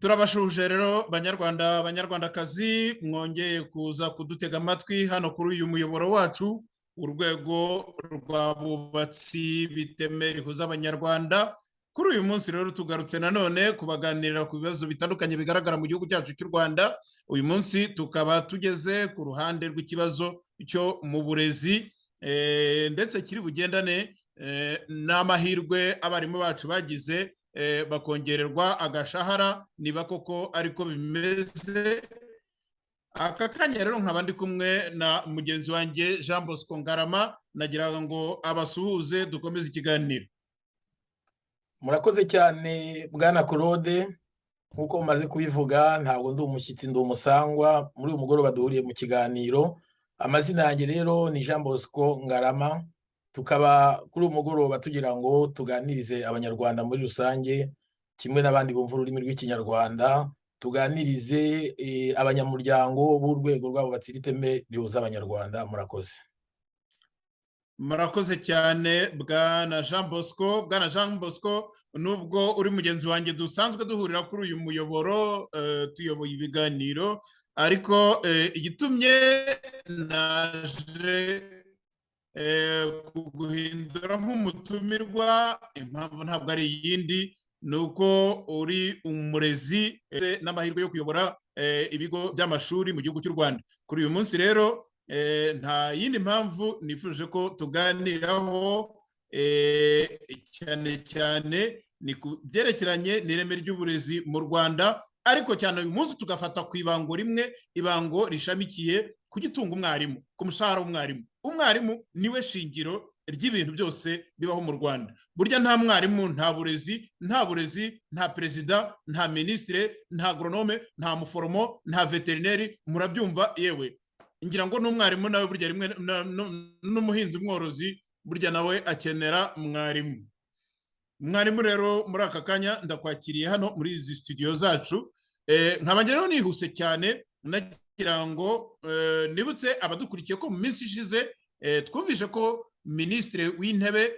Turabashuje rero Banyarwanda, Banyarwandakazi, mwongeye kuza kudutega amatwi hano kuri uyu muyoboro wacu, Urwego rw'Abubatsi b'Iteme Rihuza Abanyarwanda. Kuri uyu munsi rero tugarutse nanone kubaganirira ku bibazo bitandukanye bigaragara mu gihugu cyacu cy'u Rwanda. Uyu munsi tukaba tugeze ku ruhande rw'ikibazo cyo mu burezi, ndetse kiri bugendane n'amahirwe abarimu bacu bagize bakongererwa agashahara, niba koko ariko bimeze. Aka kanya rero nkaba ndi kumwe na mugenzi wanjye Jean Bosco Ngarama. Nagira ngo abasuhuze, dukomeze ikiganiro. Murakoze cyane, bwana Claude. Nk'uko mumaze kubivuga, ntabwo ndi umushyitsi, ndi umusangwa muri uyu mugoroba duhuriye mu kiganiro. Amazina yanjye rero ni Jean Bosco Ngarama. Tukaba kuri uyu mugoroba tugira ngo tuganirize Abanyarwanda muri rusange, kimwe n'abandi bumva ururimi rw'Ikinyarwanda, tuganirize abanyamuryango b'Urwego rw'Abubatsi Iteme Rihuza Abanyarwanda. Murakoze. Murakoze cyane, bwana Jean Bosco. Bwana Jean Bosco, nubwo uri mugenzi wanjye dusanzwe duhurira kuri uyu muyoboro, tuyoboye ibiganiro, ariko igitumye naje kuguhindura nk'umutumirwa, impamvu ntabwo ari iyindi, ni uko uri umurezi n'amahirwe yo kuyobora ibigo by'amashuri mu gihugu cy'u Rwanda. Kuri uyu munsi rero nta yindi mpamvu nifuje ko tuganiraho cyane cyane ni ku byerekeranye n'ireme ry'uburezi mu Rwanda, ariko cyane uyu munsi tugafata ku ibango rimwe, ibango rishamikiye ku gitunga umwarimu, ku mushahara w'umwarimu. Umwarimu niwe shingiro ry'ibintu byose bibaho mu Rwanda. Burya nta mwarimu nta burezi, nta burezi nta perezida, nta minisitire, nta agronome, nta muforomo, nta veterineri. Murabyumva? Yewe, ngira ngo n'umwarimu nawe burya rimwe n'umuhinzi mworozi burya nawe akenera mwarimu. Mwarimu rero, muri aka kanya ndakwakiriye hano muri izi studio zacu. Nkaba rero nihuse cyane, nagira ngo nibutse abadukurikiye ko mu minsi ishize twumvise ko Minisitiri w'Intebe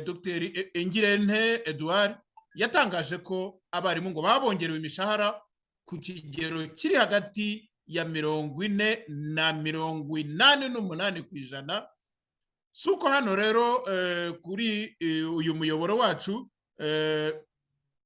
Dr Ngirente Edouard yatangaje ko abarimu ngo babongerewe imishahara ku kigero kiri hagati ya 40 na 88%. Si uko hano rero kuri uyu muyoboro wacu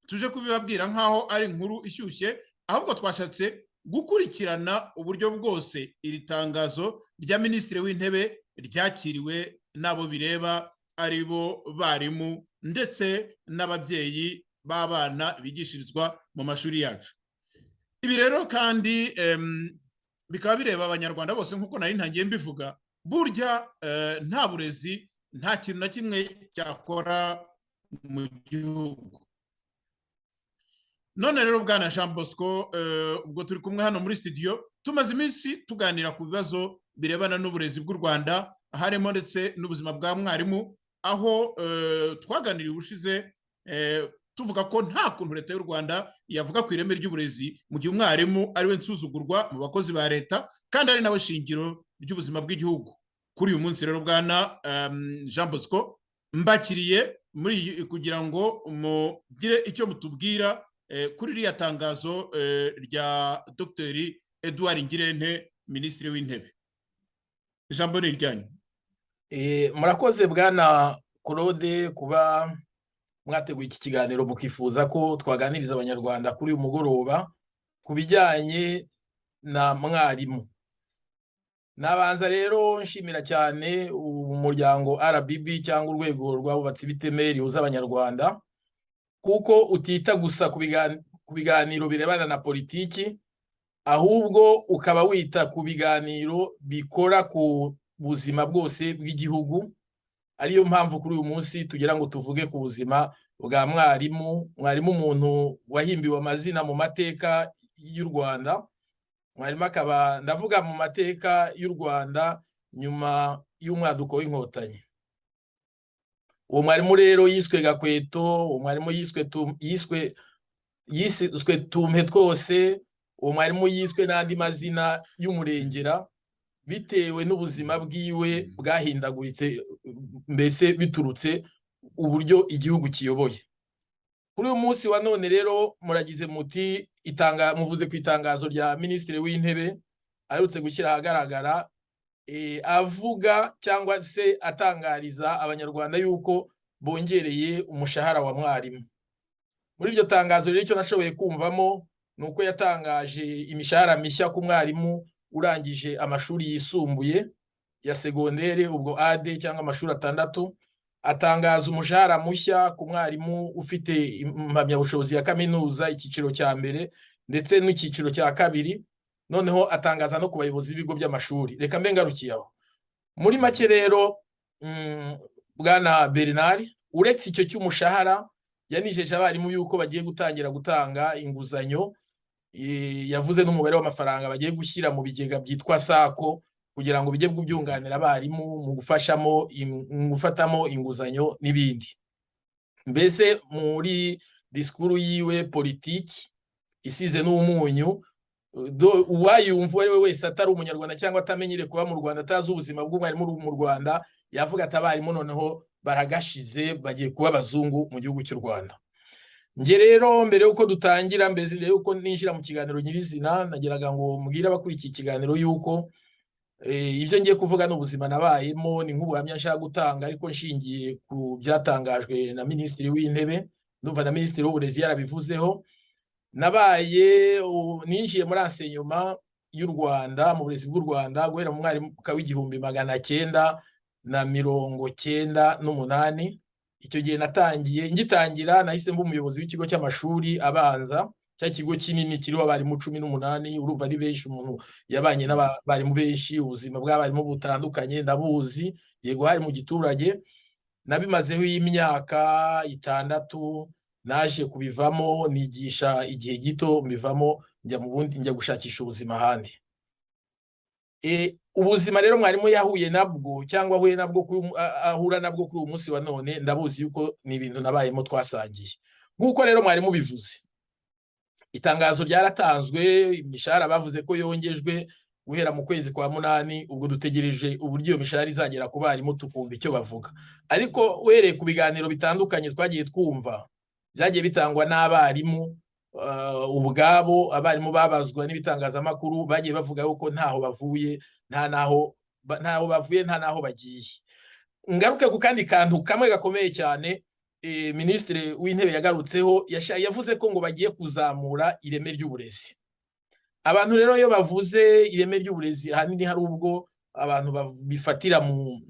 tuje kubibabwira nk'aho ari inkuru ishyushye, ahubwo twashatse gukurikirana uburyo bwose iri tangazo rya Minisitiri w'Intebe ryakiriwe n'abo bireba, ari bo barimu ndetse n'ababyeyi b'abana bigishirizwa mu mashuri yacu. Ibi rero kandi bikaba bireba Abanyarwanda bose, nk'uko nari ntangiye mbivuga. Burya nta burezi nta kintu na kimwe cyakora mu gihugu. None rero, bwana Jean Bosco, ubwo turi kumwe hano muri studio, tumaze iminsi tuganira ku bibazo birebana n'uburezi bw'u Rwanda, harimo ndetse n'ubuzima bwa mwarimu, aho twaganiriye ubushize tuvuga ko nta kuntu Leta y'u Rwanda yavuga ku ireme ry'uburezi mu gihe umwarimu ari we nsuzugurwa mu bakozi ba leta, kandi ari nawe shingiro ry'ubuzima bw'igihugu. Kuri uyu munsi rero, bwana Jean Bosco, mbakiriye muri kugira ngo mugire icyo mutubwira kuri iriya tangazo rya Dr Edouard Ngirente, Minisitiri w'Intebe. Ijambo ni iryanyu. Murakoze, bwana Claude, kuba mwateguye iki kiganiro, mukifuza ko twaganiriza Abanyarwanda kuri uyu mugoroba ku bijyanye na mwarimu. Nabanza rero nshimira cyane umuryango RBB, cyangwa Urwego rw'Abubatsi b'Iteme Rihuza Abanyarwanda, kuko utita gusa ku biganiro birebana na politiki, ahubwo ukaba wita ku biganiro bikora ku buzima bwose bw'igihugu. Ariyo mpamvu kuri uyu munsi tugira ngo tuvuge ku buzima bwa mwarimu. Mwarimu, umuntu wahimbiwe amazina mu mateka y'u Rwanda. Mwarimu akaba, ndavuga mu mateka y'u Rwanda nyuma y'umwaduko w'Inkotanyi. Uwo mwarimu rero yiswe Gakweto, uwo mwarimu yiswe Tumpe Twose, uwo mwarimu yiswe n'andi mazina y'umurengera bitewe n'ubuzima bwiwe bwahindaguritse, mbese biturutse uburyo igihugu kiyoboye. Kuri uyu munsi wa none rero muragize muti Itanga muvuze ku itangazo rya Minisitiri w'Intebe aherutse gushyira ahagaragara, avuga cyangwa se atangariza Abanyarwanda yuko bongereye umushahara wa mwarimu. Muri iryo tangazo rero, icyo nashoboye kumvamo ni uko yatangaje imishahara mishya ku mwarimu urangije amashuri yisumbuye ya segondere, ubwo A2 cyangwa amashuri 6, atangaza umushahara mushya ku mwarimu ufite impamyabushobozi ya kaminuza icyiciro cya mbere ndetse n'icyiciro cya kabiri, noneho atangaza no ku bayobozi b'ibigo by'amashuri. Reka mbe ngarukiye aho. Muri make rero, bwana Bernard, uretse icyo cy'umushahara, yanijeje abarimu yuko bagiye gutangira gutanga inguzanyo. Yavuze n'umubare w'amafaranga bagiye gushyira mu bigega byitwa SACCO kugira ngo bijye byunganira abarimu mu gufatamo inguzanyo n'ibindi. Mbese muri disikuru yiwe politiki isize n'umunyu, uwayumva uwo ari we wese atari Umunyarwanda cyangwa atamenyereye kuba mu Rwanda, atazi ubuzima bw'umwarimu mu Rwanda, yavuga ati: "Abarimu noneho baragashize, bagiye kuba abazungu mu gihugu cy'u Rwanda." Njye rero, mbere y'uko dutangira, mbere y'uko ninjira mu kiganiro nyirizina, nagiraga ngo mbwire abakurikiye ikiganiro y'uko ibyo ngiye kuvuga ni ubuzima nabayemo, ni nk'ubuhamya nshaka gutanga, ariko nshingiye ku byatangajwe na Minisitiri w'Intebe. Ndumva na Minisitiri w'Uburezi yarabivuzeho. Nabaye, ninjiye muri enseignement y'u Rwanda, mu burezi bw'u Rwanda, guhera mu mwaka w'1998. Icyo gihe natangiye, ngitangira nahise mba umuyobozi w'ikigo cy'amashuri abanza, cya kigo kinini kiriho abarimu 18. Urumva ari benshi. Umuntu yabanye n'abarimu benshi, ubuzima bw'abarimu butandukanye ndabuzi. Yego, hari mu giturage. Nabimazeho imyaka 6, naje kubivamo, nigisha igihe gito, mbivamo njya mu bundi, njya gushakisha ubuzima ahandi. Ubuzima rero mwarimu yahuye nabwo cyangwa ahuye nabwo ahura nabwo kuri uyu munsi wa none, ndabuzi yuko ni ibintu nabayemo, twasangiye. Nk'uko rero mwarimu bivuze, itangazo ryaratanzwe, imishahara bavuze ko yongejwe guhera mu kwezi kwa munani. Ubwo dutegereje uburyo iyo mishahara izagera ku barimu, tukumva icyo bavuga. Ariko uhereye ku biganiro bitandukanye twagiye twumva, byagiye bitangwa n'abarimu ubwabo, abarimu babazwa n'ibitangazamakuru bagiye bavuga yuko ntaho bavuye, nta naho ntaho bavuye, nta naho bagiye. Ngaruke ku kandi kantu kamwe gakomeye cyane Minisitiri w'Intebe yagarutseho. Yavuze ko ngo bagiye kuzamura ireme ry'uburezi. Abantu rero iyo bavuze ireme ry'uburezi, ahanini hari ubwo abantu bifatira mu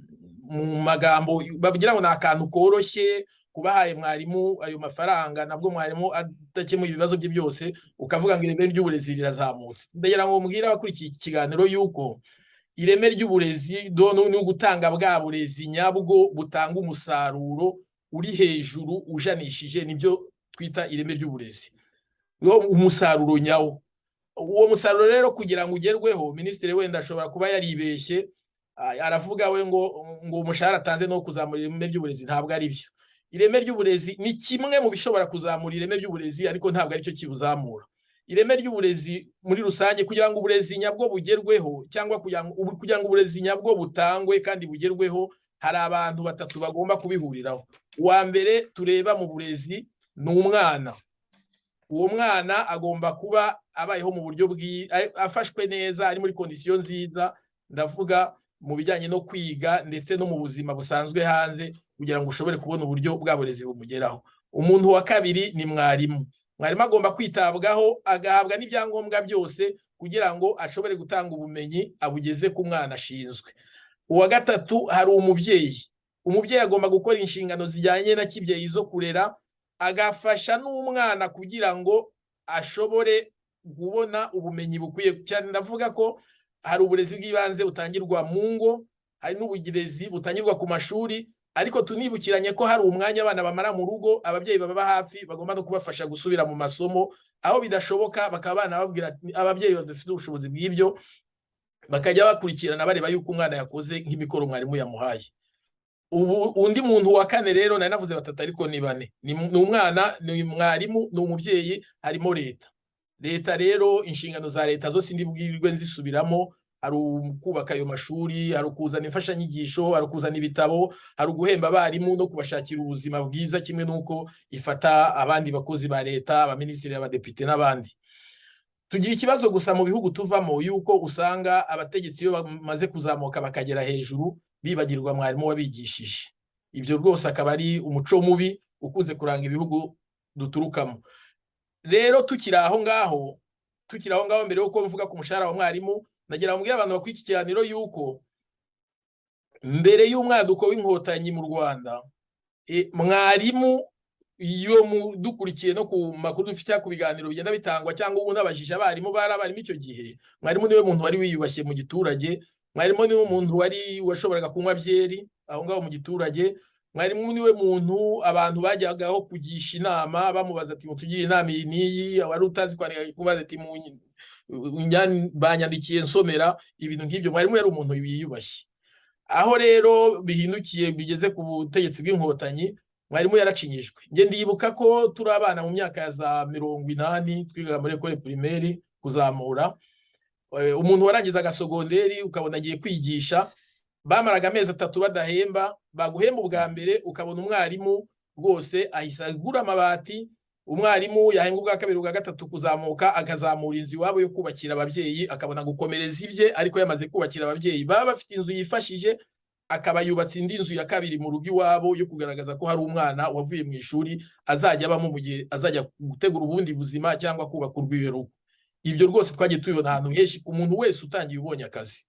magambo, bagira ngo ni akantu koroshye, kubahaye mwarimu ayo mafaranga, nabwo mwarimu adakemuye ibibazo bye byose, ukavuga ngo ireme ry'uburezi rirazamutse. Ndagira ngo mbwire abakurikiye iki kiganiro yuko ireme ry'uburezi ni ugutanga bwa burezi nyabwo butanga umusaruro uri hejuru ujanishije, nibyo twita ireme ry'uburezi, umusaruro nyawo. Uwo musaruro rero kugira ngo ugerweho, minisitiri wenda ashobora kuba yaribeshye, aravuga we ngo umushahara atanze no kuzamura ireme ry'uburezi. Ntabwo ari byo. Ireme ry'uburezi ni kimwe mu bishobora kuzamura ireme ry'uburezi, ariko ntabwo aricyo kibuzamura. Ireme ry'uburezi muri rusange, kugira ngo uburezi nyabwo bugerweho, cyangwa kugira ngo uburezi nyabwo butangwe kandi bugerweho, hari abantu batatu bagomba kubihuriraho. Uwa mbere tureba mu burezi ni umwana. Uwo mwana agomba kuba abayeho mu buryo afashwe neza, ari muri condition nziza, ndavuga mu bijyanye no kwiga ndetse no mu buzima busanzwe hanze, kugira ngo ushobore kubona uburyo bwa burezi bumugeraho. Umuntu wa kabiri ni mwarimu. Mwarimu agomba kwitabwaho, agahabwa n'ibyangombwa byose kugira ngo ashobore gutanga ubumenyi abugeze ku mwana ashinzwe. Uwa gatatu, hari umubyeyi. Umubyeyi agomba gukora inshingano zijyanye na kibyeyi zo kurera, agafasha n'umwana kugira ngo ashobore kubona ubumenyi bukwiye cyane. Ndavuga ko hari uburezi bw'ibanze butangirwa mu ngo, hari n'uburezi butangirwa ku mashuri, ariko tunibukiranye ko hari umwanya abana bamara mu rugo, ababyeyi baba hafi, bagomba no kubafasha gusubira mu masomo. Aho bidashoboka, bakaba banababwira, ababyeyi badafite ubushobozi bw'ibyo, bakajya bakurikirana bareba yuko umwana yakoze nk'imikoro mwarimu yamuhaye. Ubu undi muntu wa kane rero, nari navuze batatu ariko ni bane, ni umwana, ni mwarimu, ni umubyeyi, harimo leta. Leta rero, inshingano za leta zo sindi bwirwe nzisubiramo. Hari kubaka ayo mashuri, hari ukuzana imfashanyigisho, hari ukuzana ibitabo, hari uguhemba abarimu no kubashakira ubuzima bwiza, kimwe n'uko ifata abandi bakozi ba leta, abaminisitiri, abadepite n'abandi. Tugira ikibazo gusa mu bihugu tuvamo, yuko usanga abategetsi iyo bamaze kuzamuka bakagera hejuru bibagirwa mwarimu wabigishije. Ibyo rwose akaba ari umuco mubi ukunze kuranga ibihugu duturukamo. Rero tukiri aho ngaho, mbere yuko mvuga ku mushahara wa mwarimu, nagira ngo mbwire abantu bakora iki kiganiro yuko mbere y'umwaduko w'Inkotanyi mu Rwanda, mwarimu, iyo dukurikiye no ku makuru dufite, ku biganiro bigenda bitangwa, cyangwa ubu n'abajije abarimu, bari abarimu icyo gihe, mwarimu niwe muntu wari wiyubashye mu giturage. Mwarimu niwe muntu wari washoboraga kunywa byeri aho ngaho mu giturage. Mwarimu niwe muntu abantu bajyagaho kugisha inama, bamubaza ati: "Mutugire inama iyi n'iyi." Wari utazi kwandika, kubaza ati: "Banyandikiye, nsomera," ibintu nk'ibyo. Mwarimu yari umuntu wiyubashye. Aho rero bihindukiye, bigeze ku butegetsi bw'Inkotanyi, mwarimu yaracinyijwe. Njye ndibuka ko turi abana mu myaka ya za 80, twigaga muri école primaire kuzamura, umuntu warangizaga secondaire ukabona agiye kwigisha, bamaraga amezi 3 badahemba. Baguhemba ubwa mbere, ukabona umwarimu rwose ahise agura amabati. Umwarimu yahembwa ubwa kabiri, ubwa gatatu kuzamuka, akazamura inzu iwabo yo kubakira ababyeyi, akabona gukomereza ibye, ariko yamaze kubakira ababyeyi baba bafite inzu yifashije, akaba yubatse indi nzu ya kabiri mu rugo iwabo, yo kugaragaza ko hari umwana wavuye mu ishuri azajya abamo mu gihe azajya gutegura ubundi buzima cyangwa kubaka urwiwe rugo. Ibyo rwose twagiye tubibona ahantu henshi ku muntu wese utangiye ubonye akazi.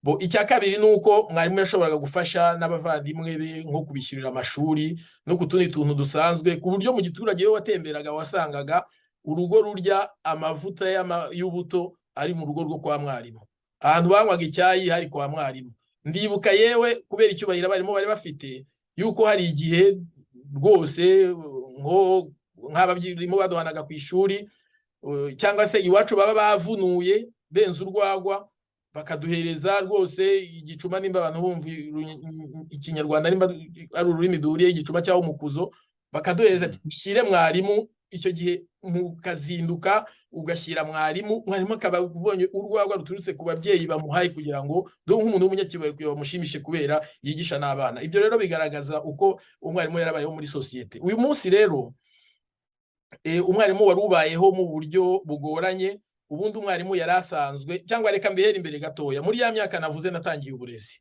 Bo icya kabiri ni uko mwarimu yashoboraga gufasha n'abavandimwe be, nko kubishyurira amashuri no ku tundi tuntu dusanzwe, ku buryo mu giturage iyo watemberaga wasangaga urugo rurya amavuta y'ubuto ari mu rugo rwo kwa mwarimu, ahantu banywaga icyayi hari kwa mwarimu. Ndibuka yewe, kubera icyubahiro abarimu bari bafite, yuko hari igihe rwose nko nk'abarimu baduhanaga ku ishuri cyangwa se iwacu baba bavunuye benze urwagwa, bakaduhereza rwose igicuma, nimba abantu bumva Ikinyarwanda, nimba ari ururimi duhuriye, igicuma cyangwa umukuzo, bakaduhereza ati: "Ushyire mwarimu." Icyo gihe mukazinduka ugashyira mwarimu, mwarimu akaba ubonye urwagwa ruturutse ku babyeyi bamuhaye, kugira ngo dore nk'umuntu w'umunyacyubahiro, kugira bamushimishe kubera yigisha n'abana. Ibyo rero bigaragaza uko umwarimu yarabayeho muri sosiyete. Uyu munsi rero umwarimu wari ubayeho mu buryo bugoranye. Ubundi umwarimu yari asanzwe, cyangwa reka mbihere imbere gatoya, muri ya myaka navuze natangiye uburezi,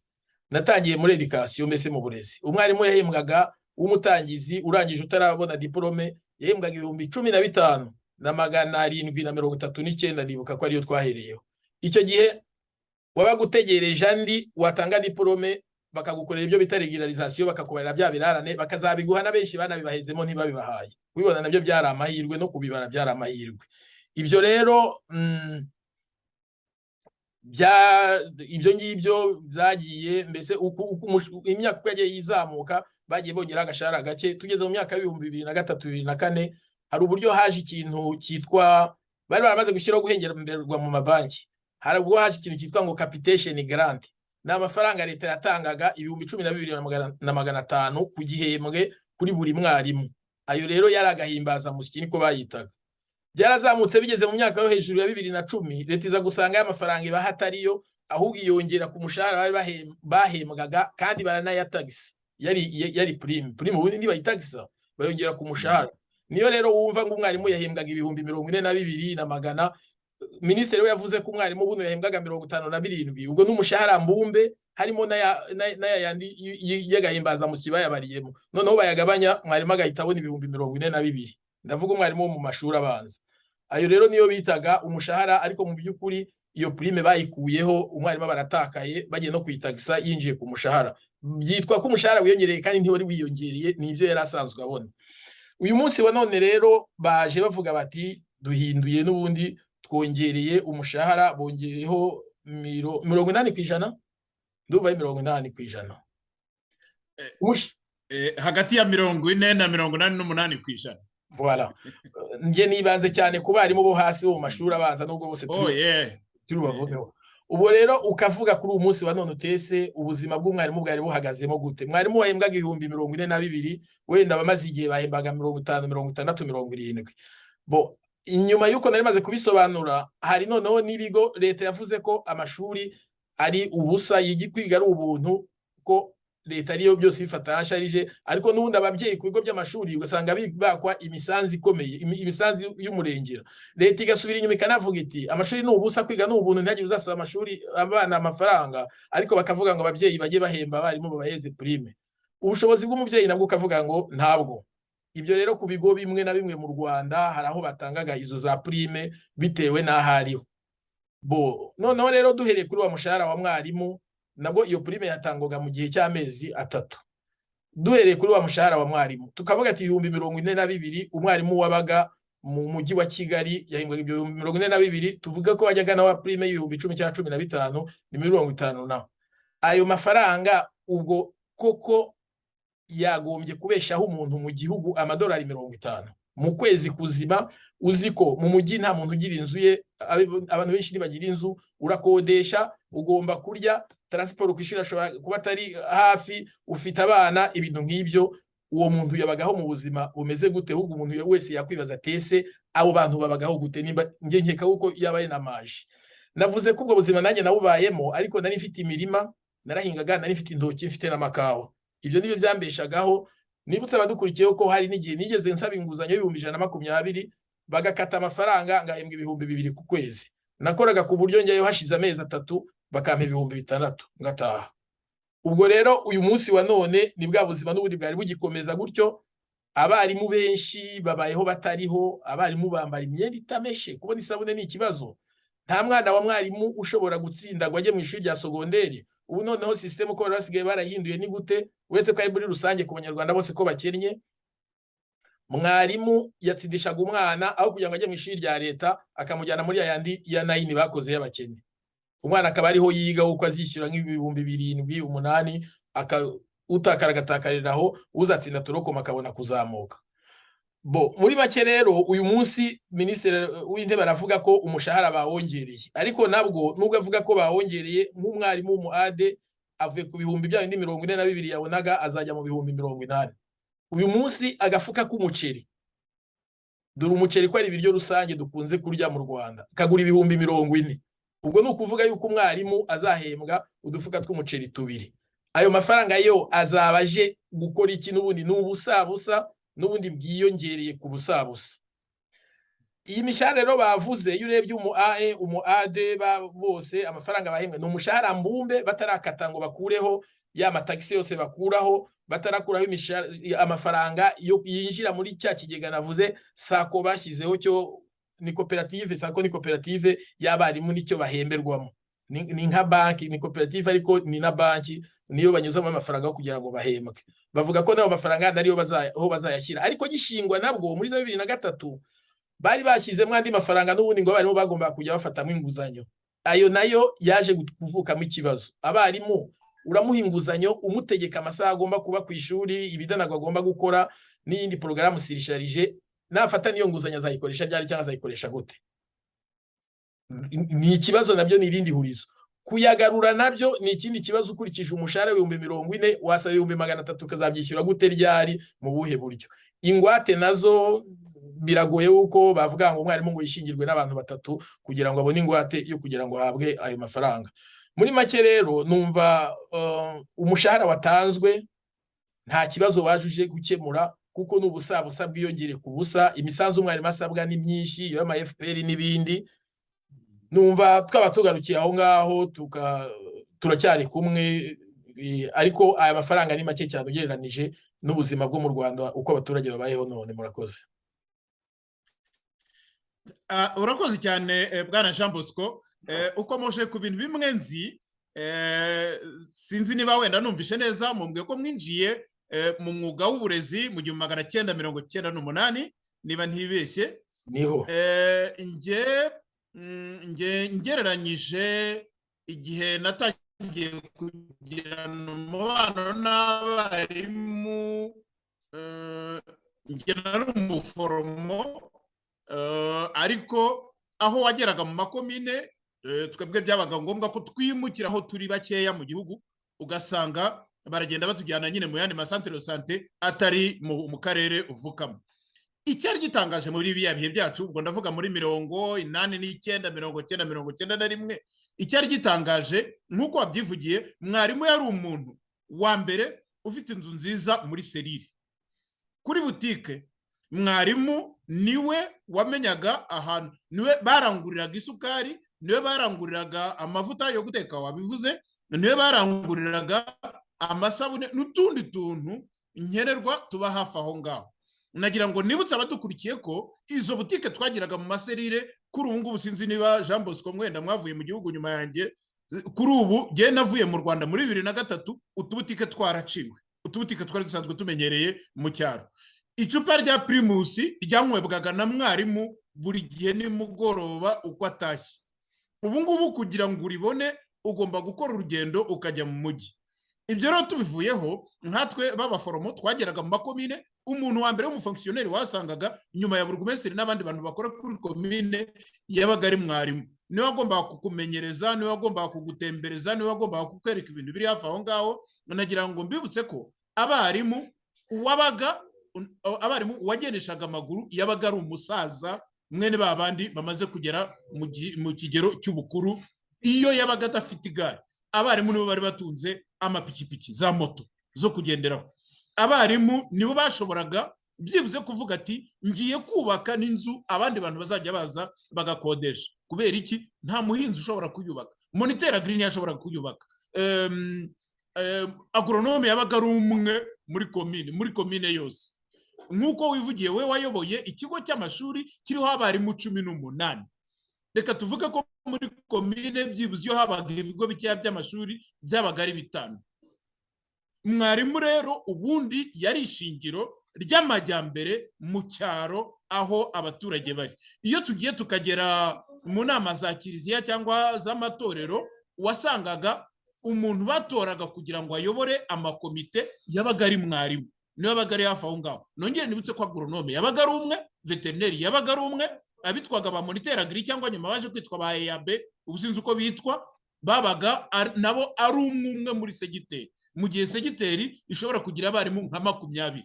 natangiye muri éducation, mbese mu burezi, umwarimu yahembwaga w'umutangizi urangije utarabona diplôme yahembwaga 15,739. Ndibuka ko ariyo twahereyeho icyo gihe. Wabaga utegereje andi watanga diplôme, bakagukorera ibyo bita régularisation, bakakubarira bya birarane, bakazabiguha. Na benshi banabibahezemo ntibabibahaye. Kubibona nabyo byari amahirwe, no kubibara byari amahirwe. Ibyo rero ibyo ngibyo byagiye mbese imyaka uko yagiye yizamuka, bagiye bongeraho agashahara gake. Tugeze mu myaka y'2003, 2004, hari uburyo haje ikintu cyitwa, bari baramaze gushyiraho guhengerwa mu mabanki, hari ubwo haje ikintu cyitwa ngo capitation grant. Ni amafaranga leta yatangaga, 12,500 ku gihembwe kuri buri mwarimu. Ayo rero yari agahimbazamusyi, niko bayitaga. Byarazamutse, bigeze mu myaka yo hejuru ya 2010, leta iza gusanga y'amafaranga ibaha atariyo, ahubwo iyongera ku mushahara bari bahembwaga, kandi baranayatagisa. Yari prime. Prime ubundi ntibayitagisa, bayongera ku mushahara. Niyo rero wumva ngo umwarimu yahembwaga 42,100. Minisitiri we yavuze ko umwarimu buno yahembwaga 57. Ubwo n'umushahara mbumbe, harimo n'aya yandi y'agahimbazamusyi bayabariyemo, noneho bayagabanya, mwarimu agahita abona 42,000. Ndavuga umwarimu wo mu mashuri abanza. Ayo rero niyo bitaga umushahara, ariko mu by'ukuri iyo prime bayikuyeho, umwarimu baratakaye, bagiye no kuyitagisa yinjiye ku mushahara. Byitwa ko umushahara wiyongereye kandi ntiwari wiyongereye, ni ibyo yari asanzwe abona. Uyu munsi wa none rero baje bavuga bati: "Duhinduye n'ubundi, twongereye umushahara." Bongereyeho 80%, ndumva ari 80%. Hagati ya 40 na 88%. Voilà. Njye nibanze cyane ku barimu bo hasi bo mu mashuri abanza, nubwo bose turi bubavugeho. Ubu rero ukavuga kuri uyu munsi wa none utese ubuzima bw'umwarimu bwari buhagazemo gute? Mwarimu wahembwaga 42,000, wenda abamaze igihe bahembaga 50, 60, 70. Bo inyuma y'uko nari maze kubisobanura, hari noneho n'ibigo leta yavuze ko amashuri ari ubusa, kwiga ari ubuntu, ko Leta ariyo byose ifata charge, ariko n'ubundi ababyeyi ku bigo by'amashuri ugasanga bakwa imisanzu ikomeye, imisanzu y'umurengera. Leta igasubira inyuma ikanavuga iti amashuri ni ubusa, kwiga ni ubuntu, ntihagire uzasaba amashuri abana amafaranga, ariko bakavuga ngo ababyeyi bajye bahemba abarimu, babaheze prime. Ubushobozi bw'umubyeyi nabwo ukavuga ngo ntabwo. Ibyo rero ku bigo bimwe na bimwe mu Rwanda hari aho batangaga izo za prime bitewe n'aho ariho bo. Noneho rero duhereye kuri wa mushahara wa mwarimu, nabwo iyo prime yatangwaga mu gihe cy'amezi 3. Duhereye kuri wa mushahara wa mwarimu, tukavuga ati 42,000, umwarimu wabaga mu mujyi wa Kigali yahembwaga ibyo 42,000, tuvuga ko wajyaga na wa prime y'10,000 cyangwa 15, ni 50 naho. Ayo mafaranga ubwo koko yagombye kubeshaho umuntu mu gihugu amadolari 50 mu kwezi kuzima? Uzi ko mu mujyi nta muntu ugira inzu ye, abantu benshi ntibagira inzu, urakodesha, ugomba kurya, transport kwishyura ashobora kuba atari hafi, ufite abana, ibintu nk'ibyo. Uwo muntu yabagaho mu buzima bumeze gute? Ahubwo umuntu wese yakwibaza tese abo bantu babagaho gute? Nimba njye nkeka kuko yaba ari na maji. Navuze ko ubwo buzima nanjye nabubayemo, ariko nari mfite imirima, narahingaga, nari mfite intoki, mfite n'amakawa. Ibyo nibyo byambeshagaho. Nibutse abadukurikiye ko hari n'igihe nigeze nsaba inguzanyo y'120,000, bagakata amafaranga ngahembwa 2000 ku kwezi. Nakoraga ku buryo njyayo hashize amezi 3 bakampa 6000 ngataha. Ubwo rero uyu munsi wa none ni bwa buzima n'ubundi bwari bugikomeza gutyo. Abarimu benshi babayeho batariho, abarimu bambara imyenda itameshe, kubona isabune ni ikibazo. Nta mwana wa mwarimu ushobora gutsinda ngo ajye mu ishuri rya sogonderi. Ubu noneho système uko bari basigaye barahinduye ni gute? Uretse ko ari muri rusange ku Banyarwanda bose ko bakennye, mwarimu yatsindishaga umwana, aho kugira ngo ajye mu ishuri rya leta akamujyana muri yandi ya nine bakoze y'abakene, umwana akaba ariho yiga uko azishyura nk'ibihumbi 7, 8, utakara agatakarira aho, uzatsinda turokoma akabona kuzamuka. Bo muri make rero, uyu munsi Minisitiri w'Intebe aravuga ko umushahara bawongereye, ariko nabwo nubwo avuga ko bawongereye, nk'umwarimu w'umu AD avuye ku bihumbi bya bindi 42 yabonaga, azajya mu 80,000. Uyu munsi agafuka k'umuceri, dore umuceri ko ari ibiryo rusange dukunze kurya mu Rwanda, kagura 40,000. Ubwo ni ukuvuga yuko umwarimu azahembwa udufuka tw'umuceri tubiri. Ayo mafaranga yo azaba aje gukora iki? N'ubundi ni ubusabusa, n'ubundi bwiyongereye ku busabusa. Iyi mishahara rero bavuze, iyo urebye umu AE, umu AD, bose amafaranga bahembwa ni umushahara mbumbe, batarakata ngo bakureho ya matagisi yose bakuraho, batarakuraho amafaranga yo yinjira muri cya kigega navuze SACCO bashyizeho, cyo ni koperative. SACCO ni koperative y'abarimu, nicyo bahemberwamo. Ni nka banki, ni koperative ariko ni na banki, niyo banyuzamo amafaranga yo kugira ngo bahembwe. Bavuga ko n'ayo mafaranga ariyo aho bazayashyira, ariko gishingwa nabwo muri za 2003 bari bashyizemo andi mafaranga n'ubundi ngo abarimu bagombaga kujya bafatamo inguzanyo. Ayo nayo yaje kuvukamo ikibazo. Abarimu uramuha inguzanyo umutegeka amasaha agomba kuba ku ishuri, ibidanagwa agomba gukora n'iyindi porogaramu surchargée, nafata n'iyo nguzanyo azayikoresha ryari cyangwa azayikoresha gute? Ni ikibazo nabyo, ni irindi hurizo. Kuyagarura nabyo ni ikindi kibazo. Ukurikije umushahara w'40,000, wasaba 300,000, ukazabyishyura gute, ryari, mu buhe buryo? Ingwate nazo biragoye, kuko bavuga ngo umwarimu ngo yishingirwe n'abantu batatu kugira ngo abone ingwate yo kugira ngo ahabwe ayo mafaranga. Muri make rero numva umushahara watanzwe nta kibazo waje uje gukemura, kuko ni ubusabusa bwiyongere ku busa. Imisanzu umwarimu asabwa ni myinshi, iyo y'ama FPR n'ibindi. Numva twaba tugarukiye aho ngaho, turacyari kumwe, ariko aya mafaranga ni make cyane ugereranije n'ubuzima bwo mu Rwanda uko abaturage babayeho none. Murakoze. Urakoze cyane, bwana Jean Bosco. Ukomeje ku bintu bimwe nzi, sinzi niba wenda numvishe neza, mumbwiye ko mwinjiye mu mwuga w'uburezi mu 1998, niba ntibeshye? Niho. Nge ngereranyije igihe natangiye kugirana umubano n'abarimu, nge nari umuforomo, ariko aho wageraga mu makomine, twebwe byabaga ngombwa ko twimukira aho turi bakeya mu gihugu, ugasanga baragenda batujyana nyine mu yandi masantere de santé atari mu karere uvukamo. Icyari gitangaje muri biriya bihe byacu, ubwo ndavuga muri 89, 90, 91, icyari gitangaje nk'uko wabyivugiye, mwarimu yari umuntu wa mbere ufite inzu nziza muri cellule. Kuri butike, mwarimu niwe wamenyaga ahantu, niwe baranguriraga isukari, niwe baranguriraga amavuta yo guteka wabivuze, niwe baranguriraga amasabune n'utundi tuntu nkenerwa tuba hafi aho ngaho. Nagira ngo nibutse abadukurikiye ko izo butike twagiraga mu ma cellule, kuri ubu ngubu sinzi niba Jean Bosco mwenda mwavuye mu gihugu nyuma yanjye. Kuri ubu njyewe navuye mu Rwanda muri 2003, utubutike twaraciwe, utubutike twari dusanzwe tumenyereye mu cyaro. Icupa rya Primus ryanywebwaga na mwarimu buri gihe nimugoroba uko atashye. Ubu ngubu kugira ngo uribone ugomba gukora urugendo ukajya mu mujyi. Ibyo rero tubivuyeho, nkatwe b'abaforomo twageraga mu makomine, umuntu wa mbere w'umu fonctionnaire wasangaga nyuma ya burugumesitiri n'abandi bantu bakora kuri komine yabaga ari mwarimu. Niwe wagombaga kukumenyereza, niwe wagombaga kugutembereza, niwe wagombaga kukwereka ibintu biri hafi aho ngaho. Nagira ngo mbibutse ko abarimu wabaga abarimu uwagendeshaga amaguru yabaga ari umusaza, mwene ba bandi bamaze kugera mu kigero cy'ubukuru, iyo yabaga adafite igare. Abarimu nibo bari batunze amapikipiki, za moto zo kugenderaho. Abarimu nibo bashoboraga byibuze kuvuga ati: "Ngiye kubaka n'inzu abandi bantu bazajya baza bagakodesha." Kubera iki? Nta muhinzi ushobora kuyubaka, moniteur agri ntiyashobora kuyubaka, agronome yabaga ari umwe muri komine yose. Nk'uko wivugiye, we wayoboye ikigo cy'amashuri kiriho abarimu 18. Reka tuvuge ko muri komine byibuze iyo habaga ibigo bikeya by'amashuri byabaga ari bitanu. Mwarimu rero ubundi yari ishingiro ry'amajyambere mu cyaro aho abaturage bari. Iyo tugiye tukagera mu nama za kiliziya cyangwa z'amatorero, wasangaga umuntu batoraga kugira ngo ayobore amakomite yabaga ari mwarimu, niwe yabaga ari hafi aho ngaho. Nongere nibutse ko agronome yabaga ari umwe, veterineri yabaga ari umwe, abitwaga ba moniteur agri cyangwa nyuma baje kwitwa ba EAB, ubu sinzi uko bitwa, babaga nabo ari umwe umwe muri segiteri, mu gihe segiteri ishobora kugira abarimu nka 20.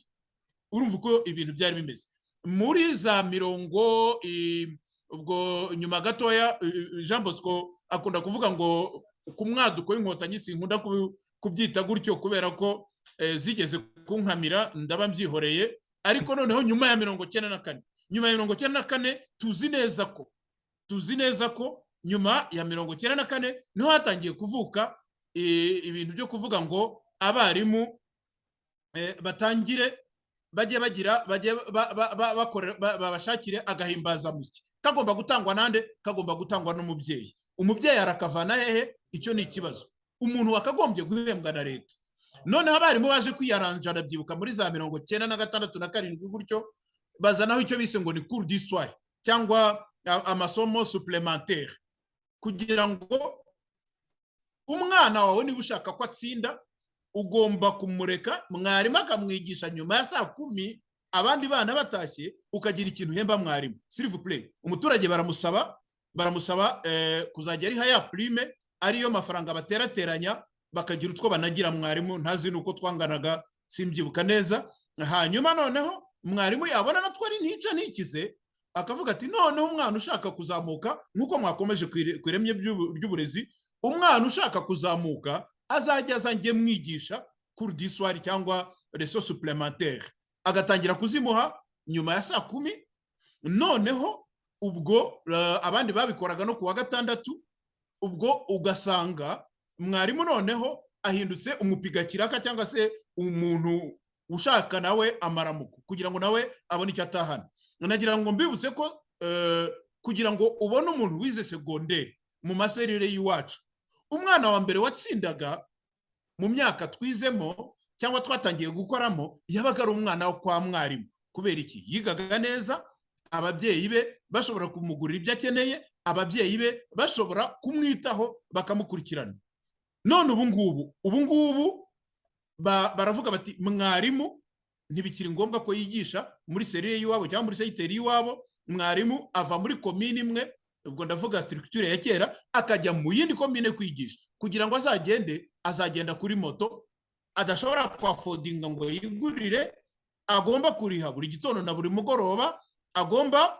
Urumva uko ibintu byari bimeze muri za mirongo ubwo nyuma gatoya. Jean Bosco akunda kuvuga ngo ku mwaduko w'Inkotanyi. Sinkunda kubyita gutyo kubera ko zigeze kunkamira, ndaba mbyihoreye. Ariko noneho nyuma ya 94, nyuma ya 94, tuzi neza ko nyuma ya 94 niho hatangiye kuvuka ibintu byo kuvuga ngo abarimu batangire bajye bagira bajye babashakire agahimbazamusyi. Kagomba gutangwa nande? Kagomba gutangwa n'umubyeyi. Umubyeyi arakavana hehe? Icyo ni ikibazo. Umuntu wakagombye guhembwa na leta. Noneho abarimu baje kwiyaranja, ndabyibuka muri za 96 na 7 gutyo, bazanaho icyo bise ngo ni cours du soir cyangwa amasomo supplémentaire, kugira ngo umwana wawe niba ushaka ko atsinda ugomba kumureka mwarimu akamwigisha nyuma ya saa 10 abandi bana batashye, ukagira ikintu uhemba mwarimu, s'il vous plaît. Umuturage baramusaba kuzajya ariha ya prime, ariyo mafaranga baterateranya bakagira utwo banagira mwarimu, ntazi nuko twanganaga, simbyibuka neza. Hanyuma noneho mwarimu yabona natwo ari ntica ntikize, akavuga ati: "Noneho umwana ushaka kuzamuka, nk'uko mwakomeje ku ireme ry'uburezi, umwana ushaka kuzamuka azajya aza njye mwigisha cours du soir cyangwa leçon supplémentaire." Agatangira kuzimuha nyuma ya saa 10. Noneho ubwo abandi babikoraga no ku wa gatandatu. Ubwo ugasanga mwarimu noneho ahindutse umupigakiraka cyangwa se umuntu ushaka nawe amaramuko kugira ngo nawe abone icyo atahana. Nagira ngo mbibutse ko kugira ngo ubone umuntu wize segonderi mu ma cellule y'iwacu, umwana wa mbere watsindaga mu myaka twizemo cyangwa twatangiye gukoramo yabaga ari umwana wo kwa mwarimu. Kubera iki? Yigaga neza, ababyeyi be bashobora kumugurira ibyo akeneye, ababyeyi be bashobora kumwitaho bakamukurikirana. None ubu ngubu baravuga bati: "Mwarimu ntibikiri ngombwa ko yigisha muri cellule y'iwabo cyangwa muri segiteri y'iwabo." Mwarimu ava muri komini imwe, ubwo ndavuga structure ya kera, akajya mu yindi komine kwigisha, kugira ngo azagende azagenda kuri moto adashobora kwaffordinga ngo yigurire, agomba kuriha buri gitondo na buri mugoroba, agomba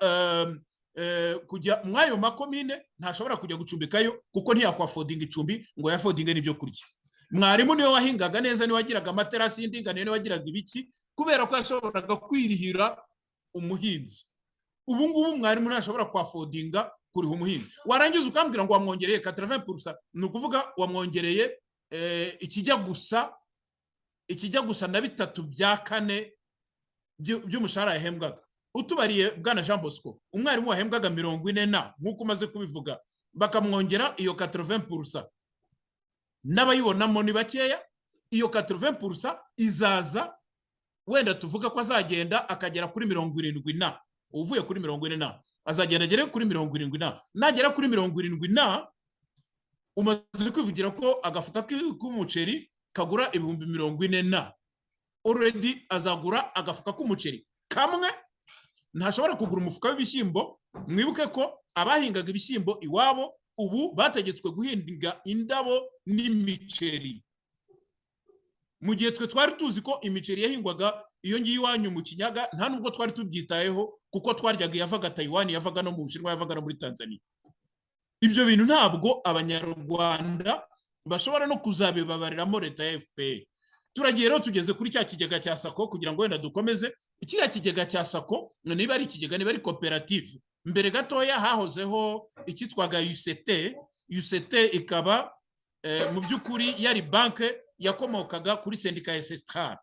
kujya muri ayo makomine, ntashobora kujya gucumbikayo kuko ntiyakwaffordinga icumbi ngo yaffordinge n'ibyo kurya. Mwarimu niwe wahingaga neza, niwe wagiraga amaterasi y'indinganire, niwe wagiraga ibiki, kubera ko yashoboraga kwirihira umuhinzi. Ubu ngubu mwarimu ntashobora kwaffordinga kuriha umuhinzi. Warangiza ukambwira ngo wamwongereye 80%, ni ukuvuga wamwongereye ikijya gusa na bitatu bya kane by'umushahara yahembwaga. Utubariye, bwana Jean Bosco, umwarimu wahembwaga 40 na nk'uko umaze kubivuga, bakamwongera iyo 80%, n'abayibonamo ni bakeya. Iyo 80% izaza, wenda tuvuga ko azagenda akagera kuri 70 na, uvuye kuri 40 na azagenda agere kuri 70 na. Nagera kuri 70 na, umaze kwivugira ko agafuka k'umuceri kagura 40,000 na, already azagura agafuka k'umuceri kamwe, ntashobora kugura umufuka w'ibishyimbo. Mwibuke ko abahingaga ibishyimbo iwabo ubu bategetswe guhinga indabo n'imiceri, mu gihe twe twari tuzi ko imiceri yahingwaga iyo ngiyo iwanyu mu Kinyaga. Nta nubwo twari tubyitayeho, kuko twaryaga iyavaga Tayiwani, yavaga no mu Bushinwa, yavaga no muri Tanzania. Ibyo bintu ntabwo Abanyarwanda bashobora no kuzabibabariramo leta ya FPR. Turagiye rero, tugeze kuri cya kigega cya SACCO. Kugira ngo wenda dukomeze, kiriya kigega cya SACCO, niba ari ikigega, niba ari koperative, mbere gatoya hahozeho icyitwaga UCT. UCT ikaba mu by'ukuri yari banke yakomokaga kuri sendika ya Cestrar.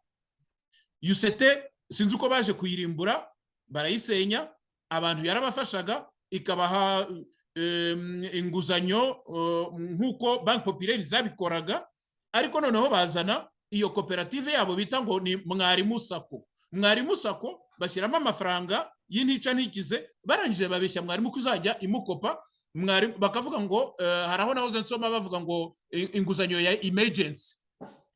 UCT sinzi uko baje kuyirimbura, barayisenya. Abantu yarabafashaga, ikabaha inguzanyo nk'uko Banque Populaire zabikoraga. Ariko noneho bazana iyo koperative yabo bita ngo ni Mwarimu SACCO. Mwarimu SACCO bashyiramo amafaranga y'intica ntikize, barangije babeshya mwarimu ko uzajya imukopa. Mwarimu bakavuga ngo hari aho nahoze nsoma bavuga ngo inguzanyo ya emergency.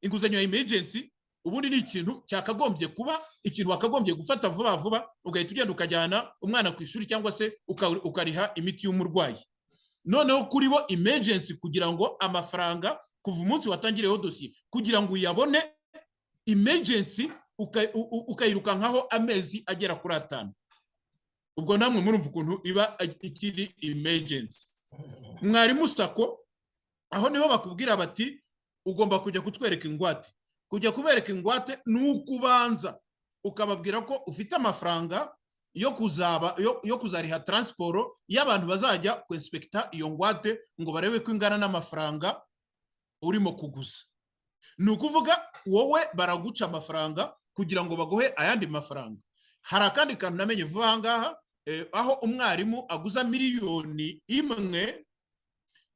Inguzanyo ya emergency ubundi ni ikintu cyakagombye kuba ikintu wakagombye gufata vuba vuba, ugahita ugenda ukajyana umwana ku ishuri, cyangwa se ukariha imiti y'umurwayi. Noneho kuri bo emergency, kugira ngo amafaranga kuva umunsi watangiriyeho dosiye kugira ngo uyabone, emergency ukayirukankaho amezi agera kuri 5. Ubwo namwe murumva ukuntu iba ikiri emergency. Mwarimu SACCO, aho niho bakubwira bati ugomba kujya kutwereka ingwate. Kujya kubereka ingwate ni ukubanza ukababwira ko ufite amafaranga yo kuzaba yo kuzariha transport y'abantu bazajya kwinspecta iyo ngwate ngo barebe ko ingana n'amafaranga urimo kuguza. Ni ukuvuga wowe baraguca amafaranga kugira ngo baguhe ayandi mafaranga. Hari akandi kantu namenye vuba aha ngaha, aho umwarimu aguza 1 miliyoni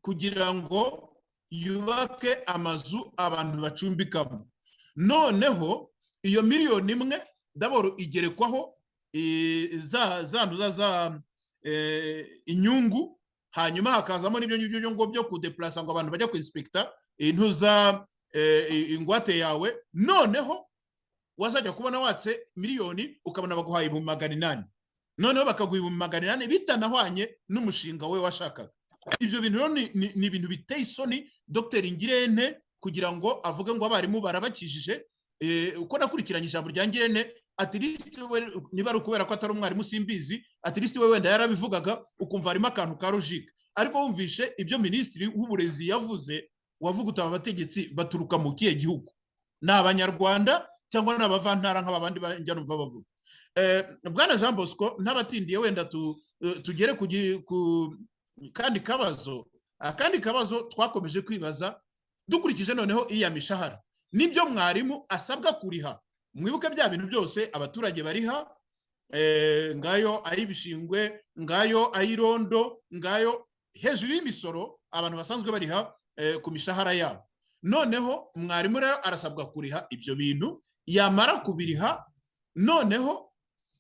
kugira ngo yubake amazu abantu bacumbikamo. Noneho iyo 1 miliyoni d'abord igerekwaho za ntuza za inyungu, hanyuma hakazamo n'ibyo ngibyo ngo byo kudéplaça ngo abantu bajya kwinspecta intuza ingwate yawe. Noneho wazajya kubona watse miliyoni, ukabona baguhaye 800,000. Noneho bakaguha 800,000 bitanahwanye n'umushinga we washakaga. Ibyo bintu rero ni ibintu biteye isoni. Dr Ngirente kugira ngo avuge ngo abarimu barabakijije, uko nakurikiranye ijambo rya Ngirente, at least we, niba ari ukubera ko atari umwarimu simbizi, at least we wenda yarabivugaga ukumva harimo akantu ka logique. Ariko wumvishe ibyo minisitiri w'uburezi yavuze, wavuga utaba abategetsi baturuka mu kihe gihugu? Ni Abanyarwanda cyangwa ni abavantara nk'aba bandi njya numva bavuga? Bwana Jean Bosco, ntabatindiye, wenda tugere ku kandi kabazo. Akandi kabazo twakomeje kwibaza dukurikije noneho iriya mishahara nibyo mwarimu asabwa kuriha, mwibuke bya bintu byose abaturage bariha, ngayo ay'ibishingwe, ngayo ay'irondo, ngayo hejuru y'imisoro abantu basanzwe bariha ku mishahara yabo. Noneho mwarimu rero arasabwa kuriha ibyo bintu. Yamara kubiriha, noneho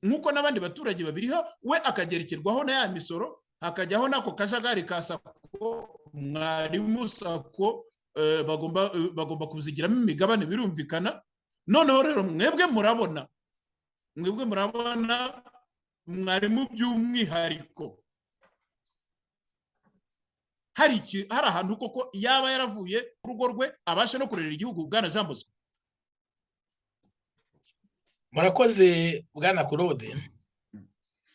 nk'uko n'abandi baturage babiriha, we akagerekerwaho na ya misoro, hakajyaho n'ako kajagari ka SACCO. Mwarimu SACCO bagomba kuzigiramo imigabane, birumvikana. Noneho rero mwebwe murabona mwarimu by'umwihariko hari ahantu koko yaba yaravuye ku rugo rwe abasha no kurera igihugu, bwana Jean Bosco? Murakoze, bwana Claude.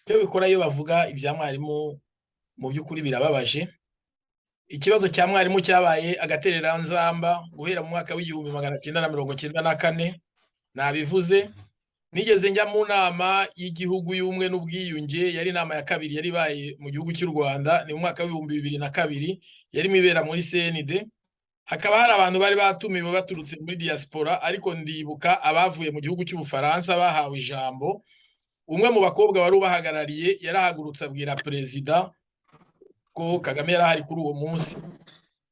Icyo bikora iyo bavuga ibya mwarimu, mu by'ukuri birababaje. Ikibazo cya mwarimu cyabaye agatereranzamba guhera mu mwaka w'1994. Nabivuze, nigeze njya mu nama y'igihugu y'ubumwe n'ubwiyunge, yari inama ya kabiri yari ibaye mu gihugu cy'u Rwanda, ni mu mwaka w'2002, yarimo ibera muri CND. Hakaba hari abantu bari batumiwe baturutse muri diaspora, ariko ndibuka abavuye mu gihugu cy'Ubufaransa bahawe ijambo. Umwe mu bakobwa wari ubahagarariye yarahagurutse abwira perezida ko Kagame yari ahari kuri uwo munsi,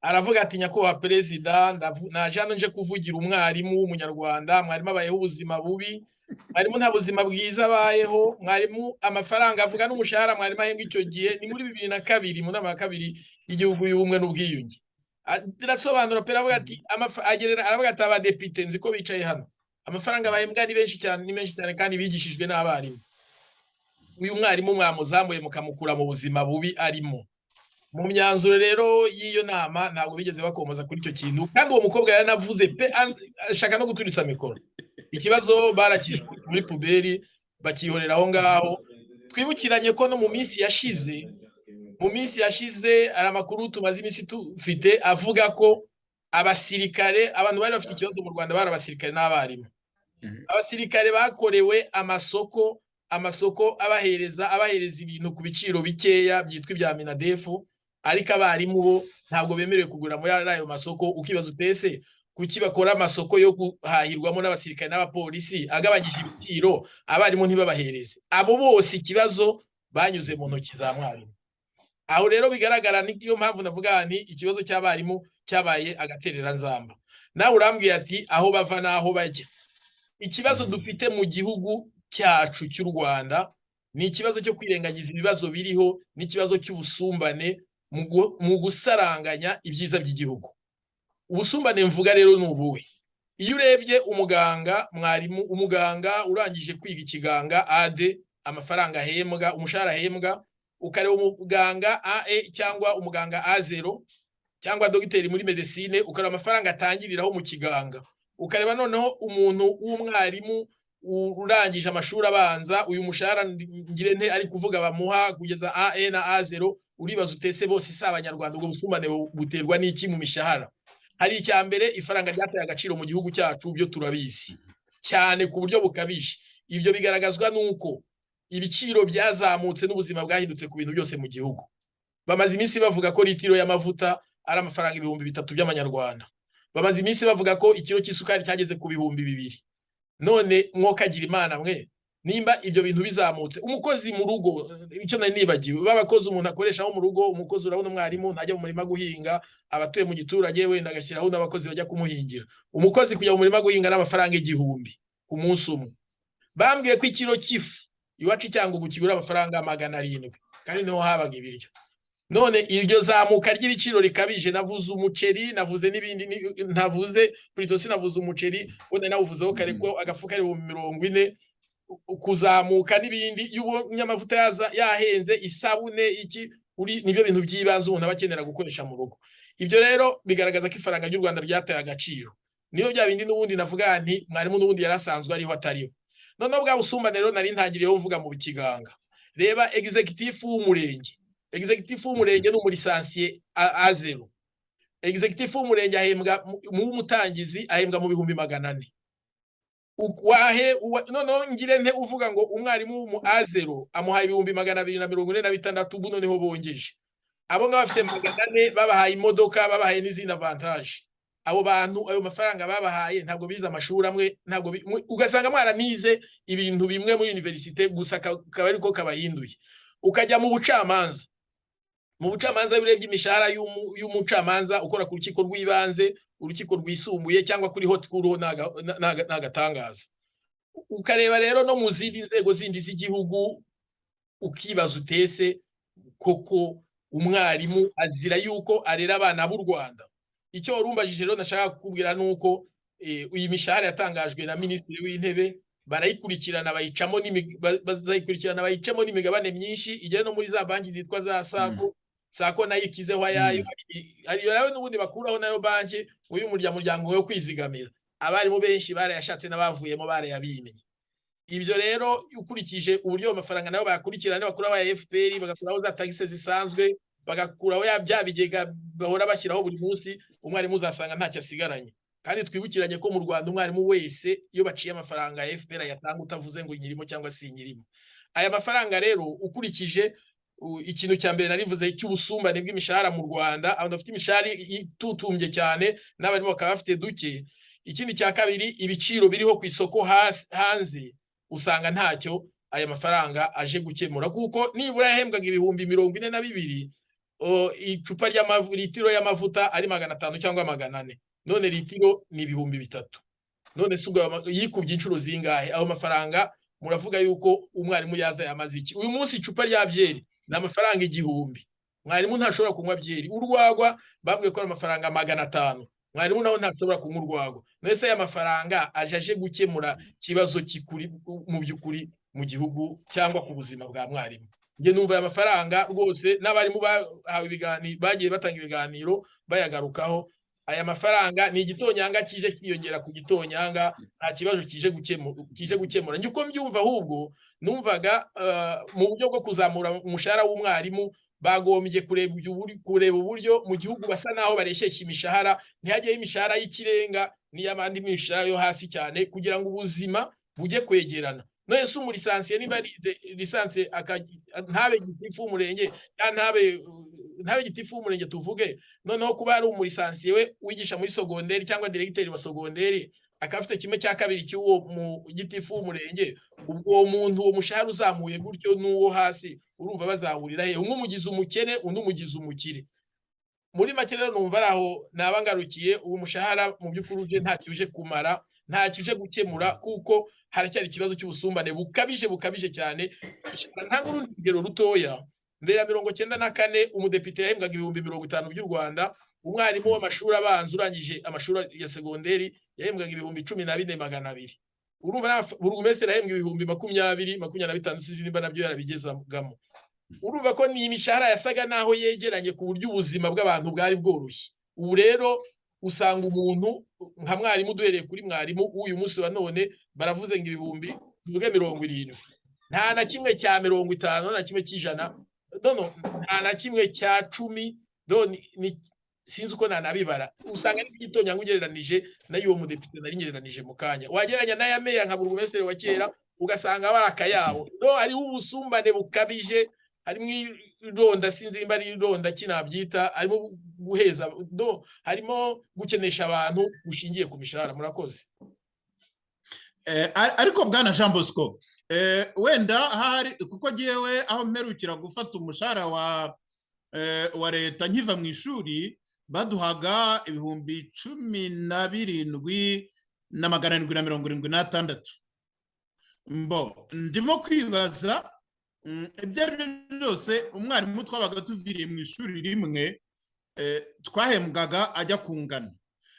aravuga ati: "Nyakubahwa perezida, naje hano nje kuvugira umwarimu w'umunyarwanda. Mwarimu abayeho ubuzima bubi, mwarimu nta buzima bwiza abayeho, mwarimu amafaranga avuga n'umushahara mwarimu ahembwa icyo gihe." Ni muri 2002, mu nama ya kabiri y'igihugu y'ubumwe n'ubwiyunge. Birasobanura pe, aravuga ati aravuga ati: "Abadepite nzi ko bicaye hano, amafaranga bahembwa ni benshi cyane, ni menshi cyane, kandi bigishijwe n'abarimu. Uyu mwarimu mwamuzamuye mukamukura mu buzima bubi arimo." Mu myanzuro rero y'iyo nama ntabwo bigeze bakomoza kuri icyo kintu, kandi uwo mukobwa yaranavuze pe, ashaka no guturitsa mikoro. Ikibazo barakijwe muri poubelle, bakihorera aho ngaho. Twibukiranye ko no mu minsi yashize hari amakuru tumaze iminsi dufite avuga ko abasirikare, abantu bari bafite ikibazo mu Rwanda bari abasirikare n'abarimu. Abasirikare bakorewe amasoko, amasoko abahereza ibintu ku biciro bikeya byitwa ibya MINADEF, ariko abarimu bo ntabwo bemerewe kugura muri ayo masoko. Ukibaza utese kuki bakora amasoko yo guhahirwamo n'abasirikare n'abapolisi agabanyije ibiciro, abarimu ntibabahereze? Abo bose ikibazo banyuze mu ntoki za mwarimu. Aho rero bigaragara, niyo mpamvu navuga nti ikibazo cy'abarimu cyabaye agatereranzamba. Nawe urambwiye ati aho bava n'aho bajya. Ikibazo dufite mu gihugu cyacu cy'u Rwanda ni ikibazo cyo kwirengagiza ibibazo biriho, n'ikibazo cy'ubusumbane mu gusaranganya ibyiza by'igihugu. Ubusumbane mvuga rero ni ubuhe? Iyo urebye umuganga, mwarimu, umuganga urangije kwiga ikiganga A2, amafaranga ahembwa, umushahara ahembwa, ukareba umuganga AE cyangwa umuganga A0 cyangwa dogiteri muri médecine, ukareba amafaranga atangiriraho mu kiganga, ukareba noneho umuntu w'umwarimu urangije amashuri abanza, uyu mushahara ngire nte ari kuvuga bamuha kugeza AE na A0, uribaza utese bose si abanyarwanda? Ubwo busumbane buterwa n'iki mu mishahara? Hari icya mbere, ifaranga ryataye agaciro mu gihugu cyacu, byo turabizi cyane ku buryo bukabije. Ibyo bigaragazwa n'uko ibiciro byazamutse n'ubuzima bwahindutse ku bintu byose mu gihugu. Bamaze iminsi bavuga ko litiro y'amavuta ari amafaranga 3000 by'amanyarwanda. Bamaze iminsi bavuga ko ikiro cy'isukari cyageze ku 2000. None mwokagira imana mwe, nimba ibyo bintu bizamutse, umukozi mu rugo, icyo nari nibagiwe, b'abakozi umuntu akoresha mu rugo, umukozi, urabona umwarimu ntajya mu murima guhinga, abatuye mu giturage wenda agashyiraho n'abakozi bajya kumuhingira. Umukozi kujya mu murima guhinga n'amafaranga 1000 ku munsi umwe. Bambwiye ko ikiro cy'ifu iwacu i Cyangugu kigura amafaranga 700, kandi niho habaga ibiryo. None iryo zamuka ry'ibiciro rikabije, navuze umuceri, navuze n'ibindi, ntavuze plutôt sinavuze umuceri, wenda nawuvuzeho kare ko agafuka ari 40,000 kuzamuka, n'ibindi. Iyo ubonye amavuta yaza yahenze, isabune, iki, uri nibyo bintu by'ibanze umuntu aba akenera gukoresha mu rugo. Ibyo rero bigaragaza ko ifaranga ry'u Rwanda ryataye agaciro. Niyo bya bindi n'ubundi navuga nti mwarimu n'ubundi yarasanzwe ariho atariho. Noneho bwa busumbane rero nari ntangiriyeho mvuga mu kiganga, reba exécutif w'umurenge. Exécutif w'umurenge ni umulicencié A0. Exécutif w'umurenge ahembwa mu w'umutangizi ahembwa mu 400,000. Wahe noneho ngire nte uvuga ngo umwarimu w'umu A0 amuhaye 246,000? Ubu noneho bongeje, abo ngabo bafite 400, babahaye imodoka, babahaye n'izindi avantage. Abo bantu ayo mafaranga babahaye ntabwo bize amashuri amwe, ntabwo ugasanga mwaranize ibintu bimwe muri université gusa, kaba ariko kabahinduye. Ukajya mu bucamanza, mu bucamanza urebye imishahara y'umucamanza ukora ku rukiko rw'ibanze, urukiko rwisumbuye cyangwa kuri haute cour, n'agatangaza. Ukareba rero no mu zindi nzego zindi z'igihugu, ukibaza utese koko umwarimu azira yuko arera abana b'u Rwanda? Icyo warumbajije rero nashaka kukubwira ni uko iyi mishahara yatangajwe na minisitiri w'intebe barayikurikirana, bayicamo, bazayikurikirana bayicamo n'imigabane myinshi, igere no muri za banki zitwa za SACCO. SACCO nayo ikizeho ayayo, ariyo nayo n'ubundi bakuraho nayo banki uyu muryango wo kwizigamira. Abarimu benshi barayashatse n'abavuyemo barayabimye. Ibyo rero ukurikije uburyo ayo mafaranga nayo bayakurikirana, bakuraho aya FPR, bagakuraho za taxes zisanzwe. Bagakuraho ya bya bigega bahora bashyiraho buri munsi, umwarimu uzasanga ntacyo asigaranye. Kandi twibukiranye ko mu Rwanda umwarimu wese iyo baciye amafaranga ya FPR yatanga, utavuze ngo nyirimo cyangwa si nyirimo. Aya mafaranga rero, ukurikije ikintu cya mbere narivuze cy'ubusumbane bw'imishahara mu Rwanda, abantu bafite imishahara itutumbye cyane n'abarimu bakaba bafite duke. Ikindi cya kabiri, ibiciro biriho ku isoko hanze, usanga ntacyo aya mafaranga aje gukemura, kuko nibura yahembwaga 42,000, icupa litiro y'amavuta ari 500 cyangwa 400, none litiro ni 3000. None si ubwo yikubye inshuro zingahe? Ayo mafaranga muravuga yuko umwarimu yaza yamaze iki? Uyu munsi icupa rya byeri ni amafaranga 1000, mwarimu ntashobora kunywa byeri. Urwagwa babwiye ko ari amafaranga 500, mwarimu nawe ntashobora kunywa urwagwa. None se aya mafaranga aje gukemura ikibazo kikuri mu by'ukuri mu gihugu cyangwa ku buzima bwa mwarimu? Njye numva aya mafaranga rwose, n'abarimu bahawe ibiganiro, bagiye batanga ibiganiro bayagarukaho, aya mafaranga ni igitonyanga kije kiyongera ku gitonyanga, nta kibazo kije gukemura. Njye uko mbyumva, ahubwo numvaga mu buryo bwo kuzamura umushahara w'umwarimu bagombye kureba uburyo mu gihugu basa naho bareshyeshya imishahara, ntihajyeho imishahara y'ikirenga n'iy'abandi mishahara yo hasi cyane, kugira ngo ubuzima bujye kwegerana. None se umulicencié niba ari licence ntabe gitifu w'umurenge, ntabe gitifu w'umurenge tuvuge, noneho kuba ari umulicencié we wigisha muri sogonderi cyangwa diregiteri wa sogonderi akaba afite kimwe cya kabiri cy'uwo mu gitifu w'umurenge, ubwo uwo muntu uwo mushahara uzamuye gutyo n'uwo hasi urumva bazahurira he? Umwe umugize umukene, undi umugize umukire. Muri make rero numva ari aho naba ngarukiye. Uwo mushahara mu by'ukuri uje ntacyo uje kumara, ntacyo uje gukemura, kuko haracyari ikibazo cy'ubusumbane bukabije, bukabije cyane. Ntabwo urundi rugero rutoya, mbere ya 94 umudepite yahembwaga 50,000 by'u Rwanda, umwarimu w'amashuri abanza urangije amashuri ya segonderi yahembwaga 14,200. Urumva burugumesitiri yahembwa 20,000, 25, sinzi nimba nabyo yarabigezagamo. Urumva ko ni imishahara yasaga naho yegeranye ku buryo ubuzima bw'abantu bwari bworoshye. Ubu rero usanga umuntu nka mwarimu, duhereye kuri mwarimu w'uyu munsi wa none, baravuze ngo ibihumbi tuvuge 70, nta na kimwe cya 50, nta na kimwe cy'ijana, no nta na kimwe cya 10, sinzi uko nanabibara. Usanga ari igitonyanga ugereranije n'ay'uwo mudepite nari ngereranije mu kanya, wagereranya n'aya meya nka burugumesitiri wa kera, ugasanga bari akayabo. No hariho ubusumbane bukabije, harimo ironda, sinzi nimba ari ironda kinabyita, harimo guheza, do harimo gukenesha abantu bushingiye ku mishahara. Murakoze. Ariko bwana Jean Bosco, wenda ahari kuko ngewe aho mperukira gufata umushahara wa leta nkiva mu ishuri, baduhaga 17,776. Mbo ndimo kwibaza, ibyo ari byo byose umwarimu twabaga tuviriye mu ishuri rimwe, twahembwaga ajya kungana.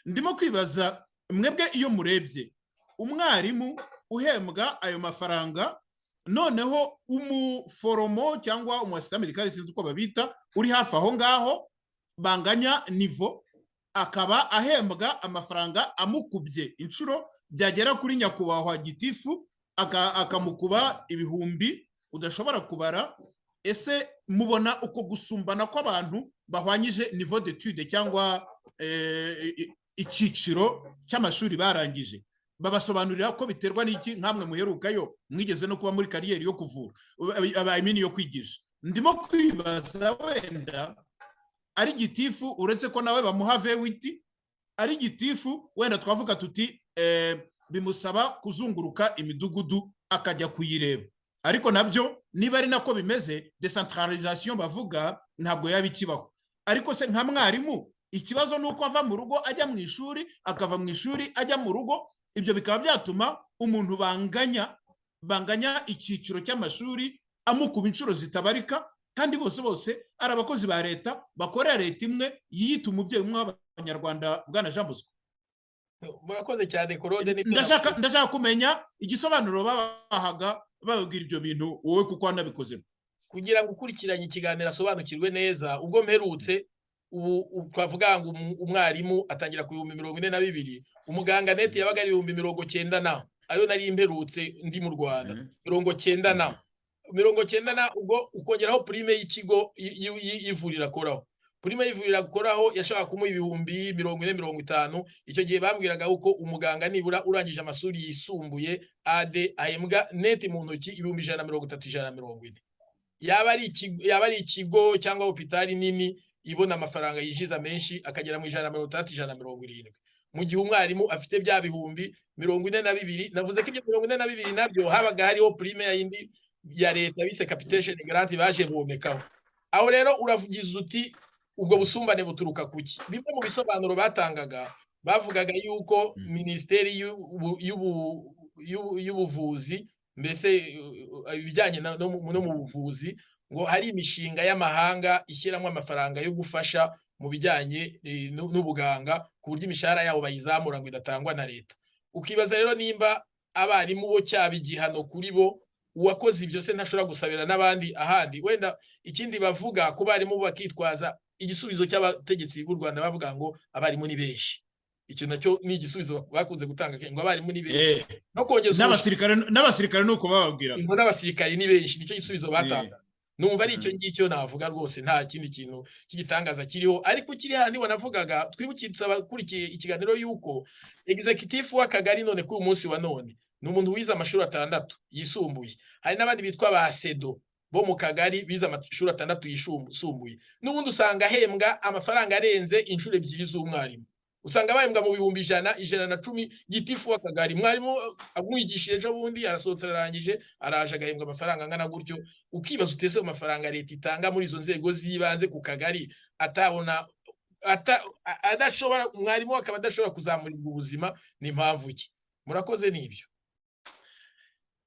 Ndimo kwibaza, mwebwe iyo murebye umwarimu uhembwa ayo mafaranga, noneho umuforomo cyangwa umu assistant médical, sinzi uko babita, uri hafi aho ngaho banganya niveau, akaba ahembwa amafaranga amukubye inshuro, byagera kuri nyakubahwa gitifu akamukuba ibihumbi udashobora kubara, ese mubona uko gusumbana kw'abantu bahwanyije niveau d'étude cyangwa icyiciro cy'amashuri barangije, babasobanurira ko biterwa n'iki? Nkamwe muherukayo, mwigeze no kuba muri carrière yo kuvura, I mean yo kwigisha, ndimo kwibaza wenda ari gitifu, uretse ko nawe bamuha V8, ari gitifu wenda twavuga tuti bimusaba kuzunguruka imidugudu akajya kuyireba, ariko nabyo niba ari nako bimeze, décentralisation bavuga ntabwo yaba ikibaho. Ariko se nka mwarimu, ikibazo ni uko ava mu rugo ajya mu ishuri, akava mu ishuri ajya mu rugo, ibyo bikaba byatuma umuntu banganya icyiciro cy'amashuri amukuba inshuro zitabarika, kandi bose bose ari abakozi ba leta bakorera leta imwe yiyita umubyeyi umwe w'Abanyarwanda? Bwana Jean Bosco. Murakoze cyane, Claude. Ndashaka kumenya igisobanuro babahaga bababwira ibyo bintu, wowe kuko wanabikozemo. Kugira ngo ukurikiranye ikiganiro asobanukirwe neza, ubwo mperutse ubu twavuga ngo umwarimu atangira ku 42,000, umuganga net yabaga ari 90,000 na ayo nari mperutse ndi mu Rwanda, 90 na. 90 na ubwo ukongeraho prime y'ikigo y'ivuriro akoraho. Prime y'ivuriro akoraho yashobora kumuha 40,000, 50. Icyo gihe bambwiraga uko umuganga nibura urangije amashuri yisumbuye A2 ahembwa net mu ntoki 130,000, 140,000. Yaba ari ikigo cyangwa hopitali nini ibona amafaranga yinjiza menshi, akagera mu 160, 170, mu gihe umwarimu afite bya 42,000. Navuze ko ibyo 42 nabyo habaga hariho prime ya yindi ya leta bise capitation grant baje bomekaho. Aho rero uravugiza uti: "Ubwo busumbane buturuka kuki?" Bimwe mu bisobanuro batangaga, bavugaga yuko minisiteri y'ubuvuzi, mbese ibijyanye no mu buvuzi, ngo hari imishinga y'amahanga ishyiramo amafaranga yo gufasha mu bijyanye n'ubuganga, ku buryo imishahara yabo bayizamura, ngo idatangwa na leta. Ukibaza rero nimba abarimu bo cyaba igihano kuri bo. Uwakoze ibyo se ntashobora gusabira n'abandi ahandi? Wenda ikindi bavuga ku barimu, bakitwaza igisubizo cy'abategetsi b'u Rwanda, bavuga ngo abarimu ni benshi. Icyo nacyo ni igisubizo bakunze gutanga, ngo abarimu ni benshi no kongeza N'abasirikare ni uko bababwira. Ngo n'abasirikare ni benshi, nicyo gisubizo batanga. Numva ari icyo ngicyo navuga rwose, nta kindi kintu cy'igitangaza kiriho. Ariko kiri handi wanavugaga, twibukitse abakurikiye ikiganiro yuko executive w'akagari none kuri uyu munsi wa none ni umuntu wize amashuri 6 yisumbuye. Hari n'abandi bitwa ba SEDO bo mu kagari bize amashuri 6 yisumbuye, n'ubundi usanga ahembwa amafaranga arenze inshuro 2 z'umwarimu. Usanga bahembwa mu 100,000, 110, gitifu w'akagari. Mwarimu amwigishije ejo bundi arasohotse, ararangije, araje agahembwa amafaranga angana gutyo. Ukibaza utese amafaranga leta itanga muri izo nzego z'ibanze ku kagari atabona adashobora, mwarimu akaba adashobora kuzamurirwa ubuzima, ni impamvu ki? Murakoze, n'ibyo.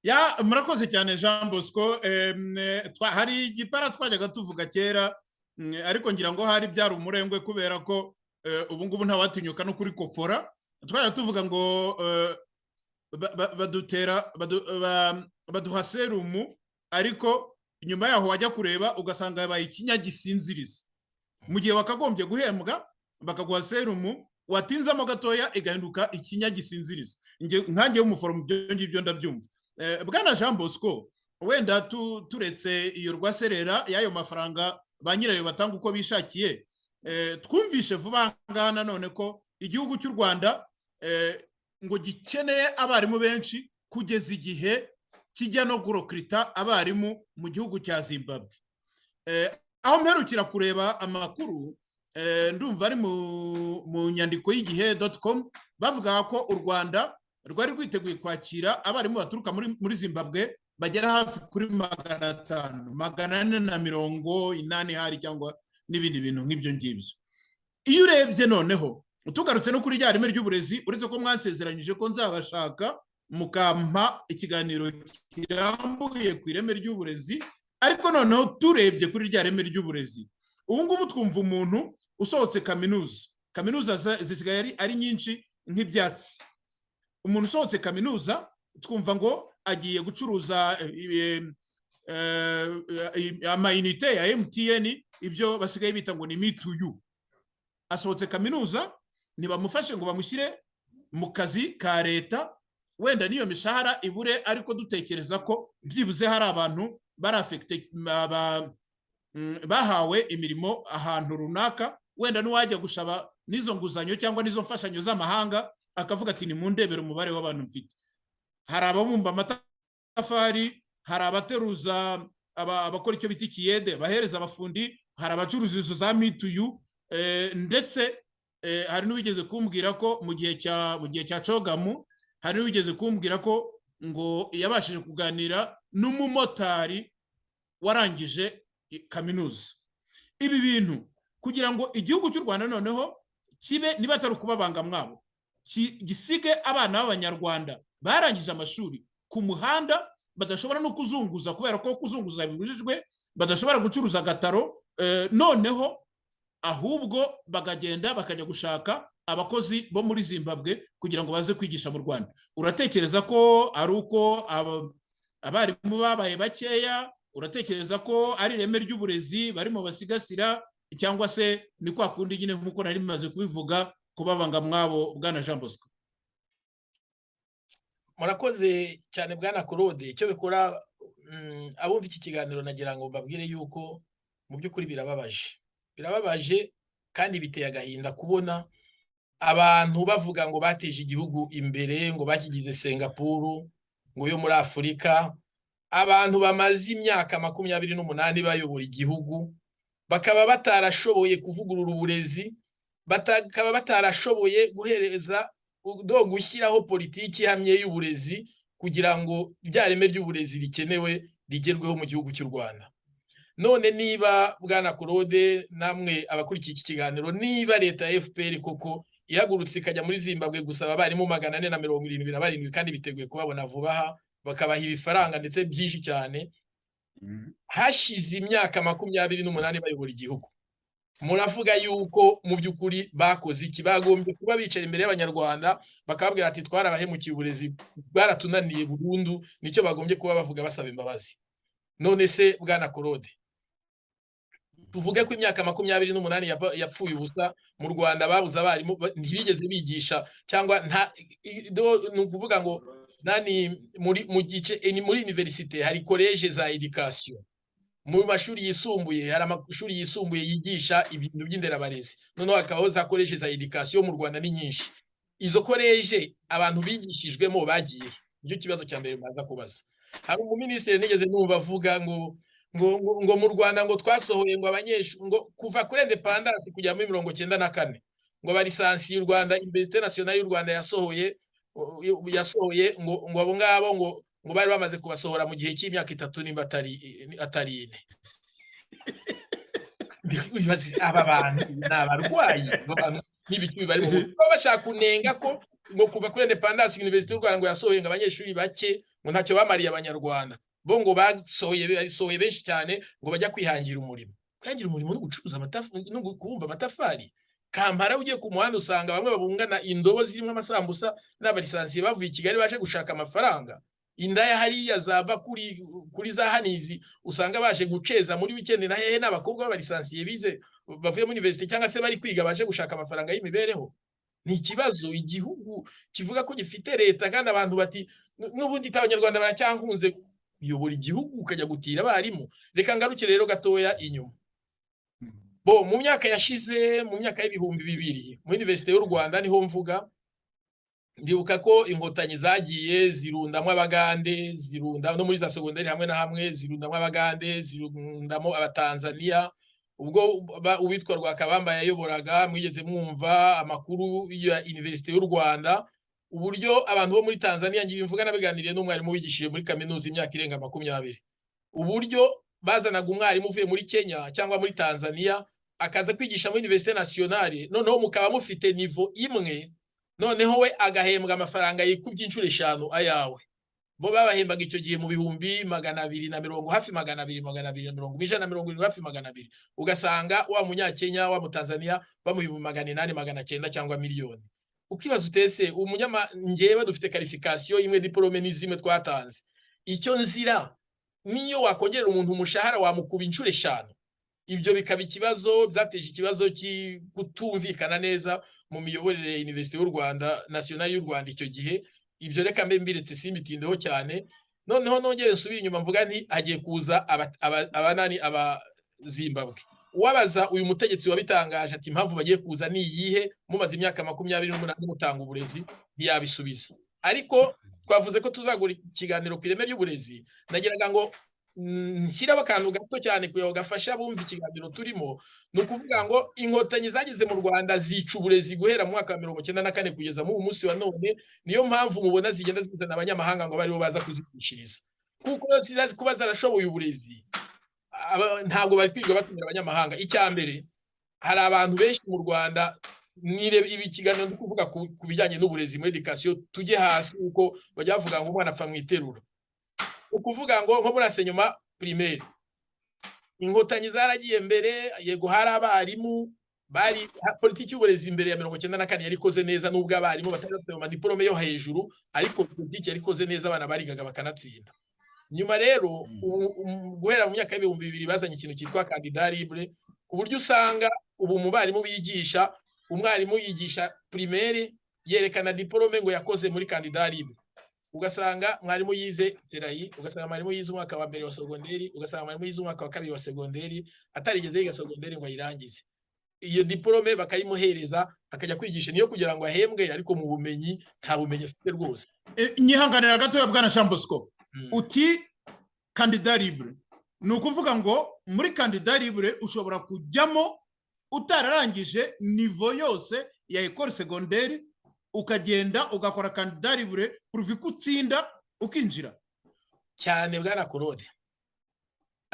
Ya, murakoze cyane, Jean Bosco. Hari igipara twajyaga tuvuga kera, ariko ngira ngo hari byari umurengwe, kubera ko ubu ngubu ntawatinyuka no kuri kopfora. Twajya tuvuga ngo badutera baduha serumu, ariko nyuma yaho wajya kureba ugasanga yabaye ikinya gisinziriza. Mu gihe wakagombye guhembwa bakaguha serumu, watinzamo gatoya igahinduka ikinya gisinziriza. Nkanjye w'umuforomo ibyo ngibyo ndabyumva. Bwana Jean Bosco, wenda turetse iyo rwaserera y'ayo mafaranga ba nyirayo batanga uko bishakiye, twumvishe vuba ngaha nanone ko igihugu cy'u Rwanda ngo gikeneye abarimu benshi, kugeza igihe kijya no gurecruita abarimu mu gihugu cya Zimbabwe. Aho mperukira kureba amakuru, ndumva ari mu nyandiko y'Igihe.com, bavuga ko u Rwanda rwari rwiteguye kwakira abarimu baturuka muri Zimbabwe bagera hafi kuri 500, 480 hari, cyangwa n'ibindi bintu nk'ibyo ngibyo. Iyo urebye noneho, tugarutse no kuri rya reme ry'uburezi, uretse ko mwansezeranyije ko nzabashaka mukampa ikiganiro kirambuye ku ireme ry'uburezi, ariko noneho turebye kuri rya reme ry'uburezi, ubu ngubu twumva umuntu usohotse kaminuza, kaminuza zisigaye ari nyinshi nk'ibyatsi, umuntu usohotse kaminuza twumva ngo agiye gucuruza amayinite ya MTN, ibyo basigaye bita ngo ni mituyu. Asohotse kaminuza, ntibamufashe ngo bamushyire mu kazi ka leta, wenda n'iyo mishahara ibure, ariko dutekereza ko byibuze hari abantu bari affecté, bahawe imirimo ahantu runaka, wenda n'uwajya gusaba n'izo nguzanyo cyangwa n'izo mfashanyo z'amahanga akavuga ati: "Nimundebere umubare w'abantu mfite." Hari ababumba amatafari, hari abateruza, abakora icyo bita ikiyede, abahereza abafundi, hari abacuruza izo za mituyu, ndetse hari n'uwigeze kumbwira ko mu gihe cya CHOGM, hari n'uwigeze kumbwira ko ngo yabashije kuganira n'umumotari warangije kaminuza. Ibi bintu, kugira ngo igihugu cy'u Rwanda noneho kibe, niba atari ukubabanga mwabo, gisige abana b'Abanyarwanda barangije amashuri ku muhanda, badashobora no kuzunguza kubera ko kuzunguza bibujijwe, badashobora gucuruza agataro, noneho ahubwo bakagenda bakajya gushaka abakozi bo muri Zimbabwe kugira ngo baze kwigisha mu Rwanda, uratekereza ko ari uko abarimu babaye bakeya? Uratekereza ko ari ireme ry'uburezi barimo basigasira, cyangwa se ni kwa kundi nyine nk'uko nari maze kubivuga, kubabanga mwabo, bwana Jean Bosco? Murakoze cyane, bwana Claude. Icyo bikora Abumva iki kiganiro, nagira ngo mbabwire yuko mu by'ukuri birababaje, birababaje kandi biteye agahinda kubona abantu bavuga ngo bateje igihugu imbere, ngo bakigize Singapuru ngo yo muri Afurika. Abantu bamaze imyaka 28 bayobora igihugu bakaba batarashoboye kuvugurura uburezi, bakaba batarashoboye guhereza do gushyiraho politiki ihamye y'uburezi kugira ngo rya reme ry'uburezi rikenewe rigerweho mu gihugu cy'u Rwanda. None niba, bwana Claude, namwe abakurikiye iki kiganiro, niba leta ya FPR koko ihagurutse ikajya muri Zimbabwe gusaba abarimu 477, kandi biteguye kubabona vuba aha, bakabaha ibifaranga ndetse byinshi cyane, hashize imyaka 28 bayobora igihugu, muravuga yuko mu by'ukuri bakoze iki? Bagombye kuba bicara imbere y'Abanyarwanda bakababwira ati: "Twarabahemukiye, uburezi bwaratunaniye burundu." Nicyo bagombye kuba bavuga, basaba imbabazi. None se, bwana Claude, tuvuge ko imyaka 28 yapfuye ubusa mu Rwanda, babuze abarimu, ntibigeze bigisha, cyangwa nta ni ukuvuga ngo nani, muri mu gice ni muri université hari collège za éducation, mu mashuri yisumbuye hari amashuri yisumbuye yigisha ibintu by'inderabarezi, noneho hakabaho za collège za éducation. Mu Rwanda ni nyinshi izo collège. Abantu bigishijwemo bagiye? Nicyo kibazo cya mbere mbaza kubaza. Hari umuminisitiri nigeze numva avuga ngo mu Rwanda ngo twasohoye ngo abanyeshuri ngo kuva kuri indépendance kugera muri 94, ngo ba licenciés y'u Rwanda, Université Nationale y'u Rwanda yasohoye ngo abo ngabo ngo bari bamaze kubasohora mu gihe cy'imyaka 3, nimba atari 4. Aba bantu ni abarwayi n'ibiki bari mu mutwe? Baba bashaka kunenga ko ngo kuva kuri indépendance Université y'u Rwanda ngo yasohoye ngo abanyeshuri bake, ngo ntacyo bamariye Abanyarwanda, bo ngo basohoye benshi cyane, ngo bajya kwihangira umurimo. Kwihangira umurimo no gucuruza amatafari no kubumba amatafari? Kampala ugiye ku muhanda usanga bamwe babungana indobo zirimo amasambusa n'aba licenciés bavuye i Kigali baje gushaka amafaranga. Indaya hariya zava kuri za hanizi usanga baje guceza muri weekend na hehe n'abakobwa b'aba licenciés bize, bavuye muri université cyangwa se bari kwiga, baje gushaka amafaranga y'imibereho. Ni ikibazo igihugu kivuga ko gifite leta, kandi abantu bati n'ubundi Abanyarwanda baracyankunze. Kuyobora igihugu ukajya gutira abarimu? Reka ngarukire rero gatoya inyuma. Bo mu myaka yashize, mu myaka y'2000, muri Université y'u Rwanda niho mvuga, ndibuka ko Inkotanyi zagiye zirundamo Abagande, zirunda no muri za segonderi hamwe na hamwe, zirundamo Abagande, zirundamo Abatanzaniya. Ubwo uwitwa Rwakabamba yayoboraga, mwigeze mwumva amakuru ya Université y'u Rwanda, uburyo abantu bo muri Tanzania, ngiye mvuga nabiganiriye n'umwarimu wigishije muri kaminuza imyaka irenga 20, uburyo bazanaga umwarimu uvuye muri Kenya cyangwa muri Tanzania akaza kwigisha muri Université Nationale, noneho mukaba mufite niveau imwe, noneho we agahembwa amafaranga yikubye inshuro 5 ayawe. Bo babahembaga icyo gihe mu 220,000, hafi 200, 270, 170, hafi 200, ugasanga wa Munyakenya, wa Mutanzania bamuha 800,000, 900,000 cyangwa miliyoni. Ukibaza utese umunyama, njyewe dufite qualification imwe, diplôme ni zimwe twatanze, icyo nzira niyo wakongerera umuntu umushahara wamukuba inshuro 5. Ibyo bikaba ikibazo, byateje ikibazo kutumvikana neza mu miyoborere ya Université y'u Rwanda, Nationale y'u Rwanda icyo gihe. Ibyo reka mbe mbiretse, simbitindeho cyane. Noneho nongere nsubire inyuma, mvuga nti hagiye kuza abanani, aba Zimbabwe. Uwabaza uyu mutegetsi wabitangaje ati: "Impamvu bagiye kuza ni iyihe mumaze imyaka 28 mutanga uburezi?" Ntiyabisubiza. Ariko twavuze ko tuzagura ikiganiro ku ireme ry'uburezi. Nagiraga ngo nshyiraho akantu gato cyane kugira ngo gafashe abumva ikiganiro turimo. Ni ukuvuga ngo Inkotanyi zageze mu Rwanda zica uburezi guhera mu mwaka wa 94 kugeza muri uyu munsi wa none. Niyo mpamvu mubona zigenda zizana abanyamahanga ngo abe aribo baza kuzigishiriza, kuko zizazi kuba zarashoboye uburezi, ntabwo bari kwirirwa batumira abanyamahanga. Icya mbere, hari abantu benshi mu Rwanda, ibi kiganiro ndi kuvuga ku bijyanye n'uburezi muri éducation, tujye hasi, kuko bajya bavuga ngo umwana apfa mu iterura. Ukuvuga ngo nko muri enseignement primaire, Inkotanyi zaragiye mbere, yego hari abarimu bari politiki y'uburezi imbere ya 94 yari ikoze neza, nubwo abarimu batari bafite ama diplôme yo hejuru, ariko politiki yari ikoze neza, abana barigaga bakanatsinda. Nyuma rero, guhera mu myaka y'2000, bazanye ikintu cyitwa candidat libre, ku buryo usanga ubu mu barimu bigisha, umwarimu yigisha primaire yerekana diplôme ngo yakoze muri candidat libre. Ugasanga mwarimu yize CERAI, ugasanga mwarimu yize umwaka wa mbere wa sogonderi, ugasanga mwarimu yize umwaka wa kabiri wa segonderi, atarigeze yiga sogonderi ngo ayirangize. Iyo diporome bakayimuhereza, akajya kwigisha, niyo kugira ngo ahembwe, ariko mu bumenyi nta bumenyi afite rwose. Nyihanganira gatoya, bwana Jean Bosco. Uti candidat libre, ni ukuvuga ngo muri candidat libre ushobora kujyamo utararangije niveau yose ya école secondaire, ukagenda ugakora candidat libre pourvu ko utsinda ukinjira? Cyane, bwana Claude.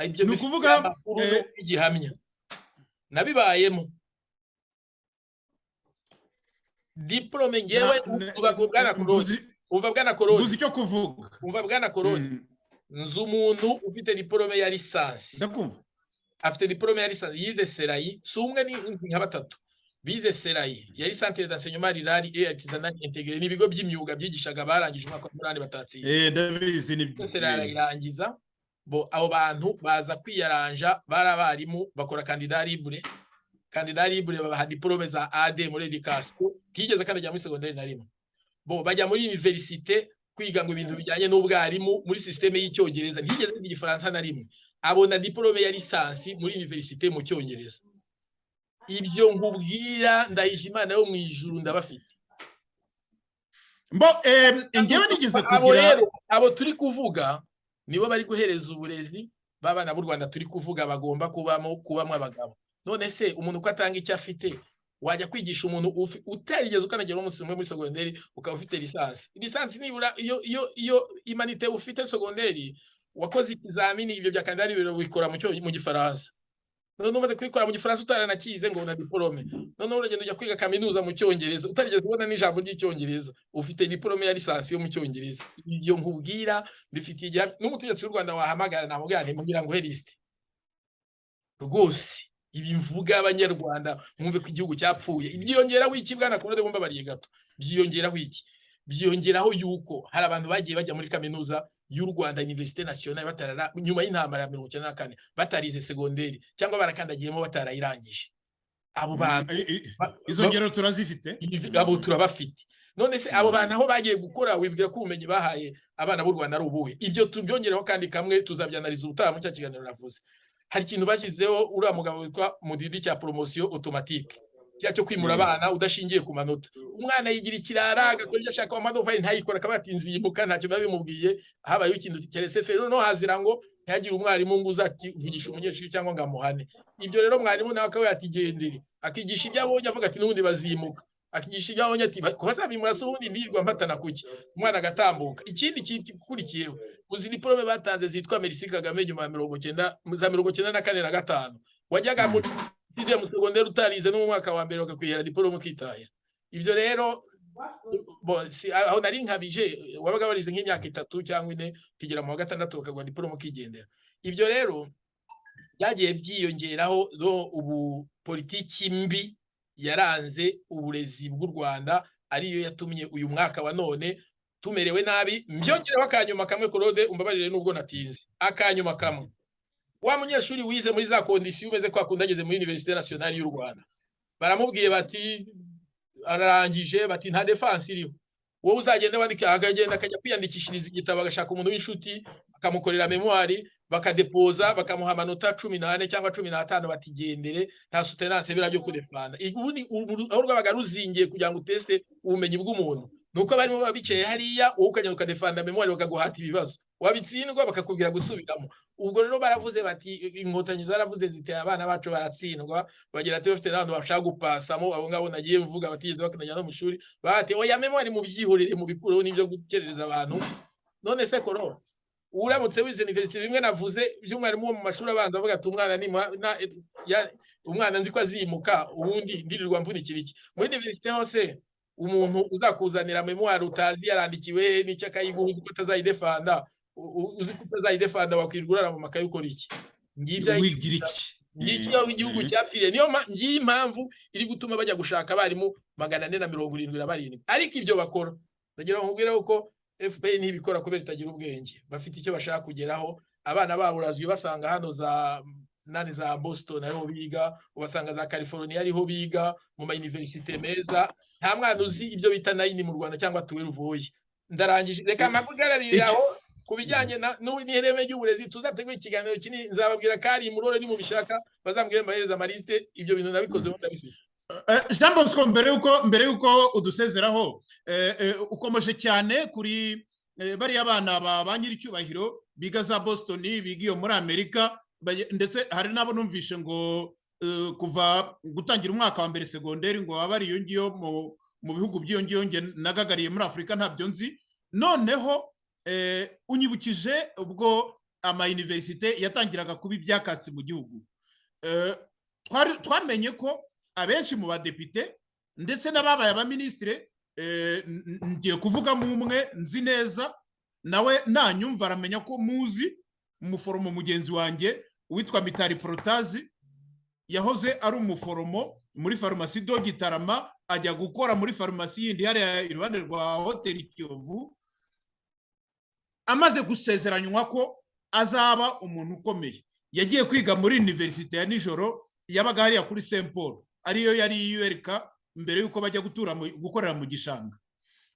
Ibyo Ni bifite ukuvuga, amakuru n'igihamya, nabibayemo. Diporome ngewe, umva bwana Claude, umva bwana Claude, mbuze icyo kuvuga. Umva bwana Claude, nzi umuntu ufite diporome ya licence. Ndakumva. Afite diporome ya licence, yize CERAI. Si umwe, ni nka batatu bize CERAI, yari Centre d'enseignement rural et artisanal intégré, ni ibigo by'imyuga byigishaga barangije umwaka wa 8 batatsinze. Ndabizi ni CERAI arayirangiza. Bo abo bantu baza kwiyaranja, bari abarimu, bakora candidat libre. Candidat libre babaha diporome za A2 muri éducation, ntiyigeze kandagira muri secondaire na rimwe. Bo bajya muri université kwiga ngo ibintu bijyanye n'ubwarimu muri système y'Icyongereza, ntiyigeze yiga Igifaransa na rimwe, abona diporome ya licence muri université mu Cyongereza. Ibyo nkubwira, ndahije Imana yo mu ijuru, ndabafite. Mbo njyewe nigeze Abo kugira rero, abo turi kuvuga nibo bari guhereza uburezi b'abana b'u Rwanda turi kuvuga bagomba kubamo abagabo. None se umuntu uko atanga icyo afite, wajya kwigisha umuntu utarigeze ukanagera umunsi umwe muri segonderi, ukaba ufite licence? Licence nibura iyo humanité, ufite segonderi, wakoze ikizamini, ibyo bya candidat libre bikora mu Gifaransa. None umaze kubikora mu Gifaransa utaranakize, ngo na diporome, noneho uragenda ujya kwiga kaminuza mu Cyongereza, utarigeze ubona n'ijambo ry'Icyongereza, ufite diporome ya licence yo mu Cyongereza. Ibyo nkubwira bifitiye igihamya, n'umutegetsi w'u Rwanda wahamagara namubwira nti mubwira ngo lisite rwose. Ibi mvuga, Abanyarwanda mwumve ko igihugu cyapfuye. Byiyongeraho iki, bwana Claude? Bumbabariye gato. Byiyongeraho iki? Byiyongeraho yuko hari abantu bagiye bajya muri Kaminuza y'u Rwanda, Université Nationale, batarara nyuma y'intambara ya 94, batarize segonderi cyangwa barakandagiyemo batarayirangije. Abo bantu Izo ngero turazifite. Abo turabafite. None se abo bantu aho bagiye gukora, wibwira ko ubumenyi bahaye abana b'u Rwanda ari ubuhe? Ibyo tubyongereho kandi kamwe, tuzabyanariza ubutaha mu cya kiganiro navuze. Hari ikintu bashyizeho, uriya mugabo witwa Mudidi, cya promotion automatique, cya cyo kwimura abana udashingiye ku manota. Umwana yigira ikirara, agakora ibyo ashaka, amadofari ntayikora, akaba yatinze yimuka, ntacyo biba bimubwiye. Habayeho ikintu keretse feri, noneho hazira ngo ntihagire umwarimu ngo uzavugisha umunyeshuri cyangwa ngo amuhane. Ibyo rero mwarimu nawe akaba yatigendere, akigisha ibyo abonye, avuga ati n'ubundi bazimuka, akigisha ibyo abonye, ati bazabimura se ubundi ndirirwa mpatana kuki? Umwana agatambuka. Ikindi gikurikiyeho, uzi diporome batanze zitwa Merci Kagame nyuma ya 90, za 94 na 5, wajyaga muri sixième secondaire utarize no mu mwaka wa mbere, bakakwihera diporome ukitahira. Ibyo rero aho nari nkabije, wabaga warize nk'imyaka 3 cyangwa 4, ukigera mu wa gatandatu bakaguha diporome ukigendera. Ibyo rero byagiye byiyongeraho ubu politiki mbi yaranze uburezi bw'u Rwanda, ariyo yatumye uyu mwaka wa none tumerewe nabi. Mbyongereho akanyuma kamwe, Claude, umbabarire nubwo natinze. Akanyuma kamwe: wa munyeshuri wize muri za conditions umeze kwa kundi, ageze muri Université Nationale y'u Rwanda, baramubwiye bati ararangije, bati nta défense iriho, wowe uzagenda wandika. Akagenda akajya kwiyandikishiriza igitabo, agashaka umuntu w'inshuti akamukorera mémoire, bakadepoza, bakamuha amanota 14 cyangwa 15, batigendere, nta soutenance biriya byo kudefanda. Ubundi aho rwabaga ruzingiye kugira ngo uteste ubumenyi bw'umuntu, ni uko barimo baba bicaye hariya, wowe ukagenda ukadefanda mémoire, bakaguhata ibibazo, wabitsindwa bakakubwira gusubiramo. Ubwo rero baravuze bati, Inkotanyi zaravuze ziti abana bacu baratsindwa, bagira ati bafite n'abantu bashaka gupasamo, abo ngabo nagiye mvuga batigeze bakanajya no mu ishuri, bati oya, mémoire mubyihorere, mubikureho, n'ibyo gukerereza abantu. None se koro uramutse wize université, bimwe navuze by'umwarimu wo mu mashuri abanza avuga ati umwana ni umwana nzi ko azimuka, ubundi ndirirwa mvunikira iki? Muri université hose umuntu uzakuzanira mémoire utazi yarandikiwe n'icyo, akayiguha uzi ko atazayidefanda, uzi ko utazayidefanda, wakwirirwa urara mu makaye ukora iki? Ngibyo wigira iki? Ngicyo aho igihugu cyapfiriye. Niyo ngiyi impamvu iri gutuma bajya gushaka abarimu 477. Ariko ibyo bakora, ndagira ngo nkubwire ko FPR ntibikora kubera itagira ubwenge, bafite icyo bashaka kugeraho. Abana babo urazwi, basanga hano za nani, za Boston ariho biga, ubasanga za California ariho biga mu ma université meza. Nta mwana uzi ibyo bita 9 mu Rwanda cyangwa 12. Ndarangije, reka mpagugararire aho ku bijyanye n'ireme ry'uburezi. Tuzategura ikiganiro kinini, nzababwira ko ari imurore, nimubishaka bazambwire mbahereza amaliste. Ibyo bintu nabikozeho, ndabifite. Jean Bosco, mbere yuko udusezeraho, ukomeje cyane kuri bariya bana ba nyiricyubahiro biga za Boston, biga iyo muri Amerika, ndetse hari n'abo numvishe ngo kuva gutangira umwaka wa mbere segonderi ngo baba bari iyo ngiyo mu bihugu by'iyo ngiyo. Nge nagagariye muri Afurika, ntabyo nzi. Noneho unyibukije ubwo ama université yatangiraga kuba ibyakatsi mu gihugu. Twamenye ko abenshi mu badepite ndetse n'ababaye abaminisitire, ngiye kuvugamo umwe nzi neza, nawe nanyumva aramenya ko muzi, umuforomo mugenzi wanjye witwa Mitari Protais. Yahoze ari umuforomo muri farumasi de Gitarama, ajya gukora muri farumasi yindi hariya iruhande rwa hoteli Kiyovu. Amaze gusezeranywa ko azaba umuntu ukomeye, yagiye kwiga muri université ya nijoro yabaga hariya kuri Saint Paul, ariyo yari ULK mbere y'uko bajya gutura gukorera mu gishanga.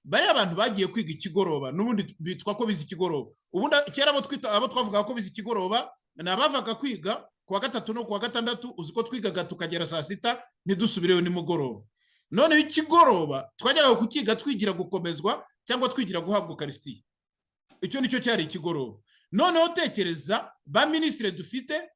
Bariya abantu bagiye kwiga ikigoroba, n'ubundi bitwa ko bize ikigoroba. Ubundi kera abo twita, abo twavugaga ko bize ikigoroba, ni abavaga kwiga kuwa gatatu no kuwa gatandatu. Uzi ko twigaga tukagera saa 6, ntidusubireyo nimugoroba. Noneho ikigoroba twajyaga kukiga twigira gukomezwa cyangwa twigira guhabwa ukarisitiya. Icyo nicyo cyari ikigoroba. Noneho tekereza ba minisitiri dufite,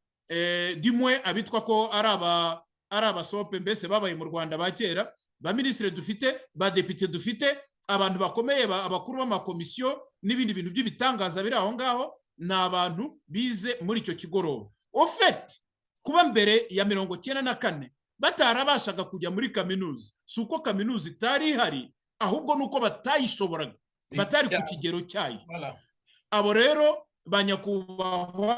dimwe abitwa ko ari abasope, mbese babaye mu Rwanda ba kera, ba minisitiri dufite, ba depite dufite, abantu bakomeye, abakuru b'amakomisiyo n'ibindi bintu by'ibitangaza biri aho ngaho, ni abantu bize muri icyo kigoroba. Au fait, kuba mbere ya 94 batarabashaga kujya muri kaminuza, si uko kaminuza itari ihari, ahubwo ni uko batayishoboraga, batari ku kigero cyayo. Abo rero ba nyakubahwa,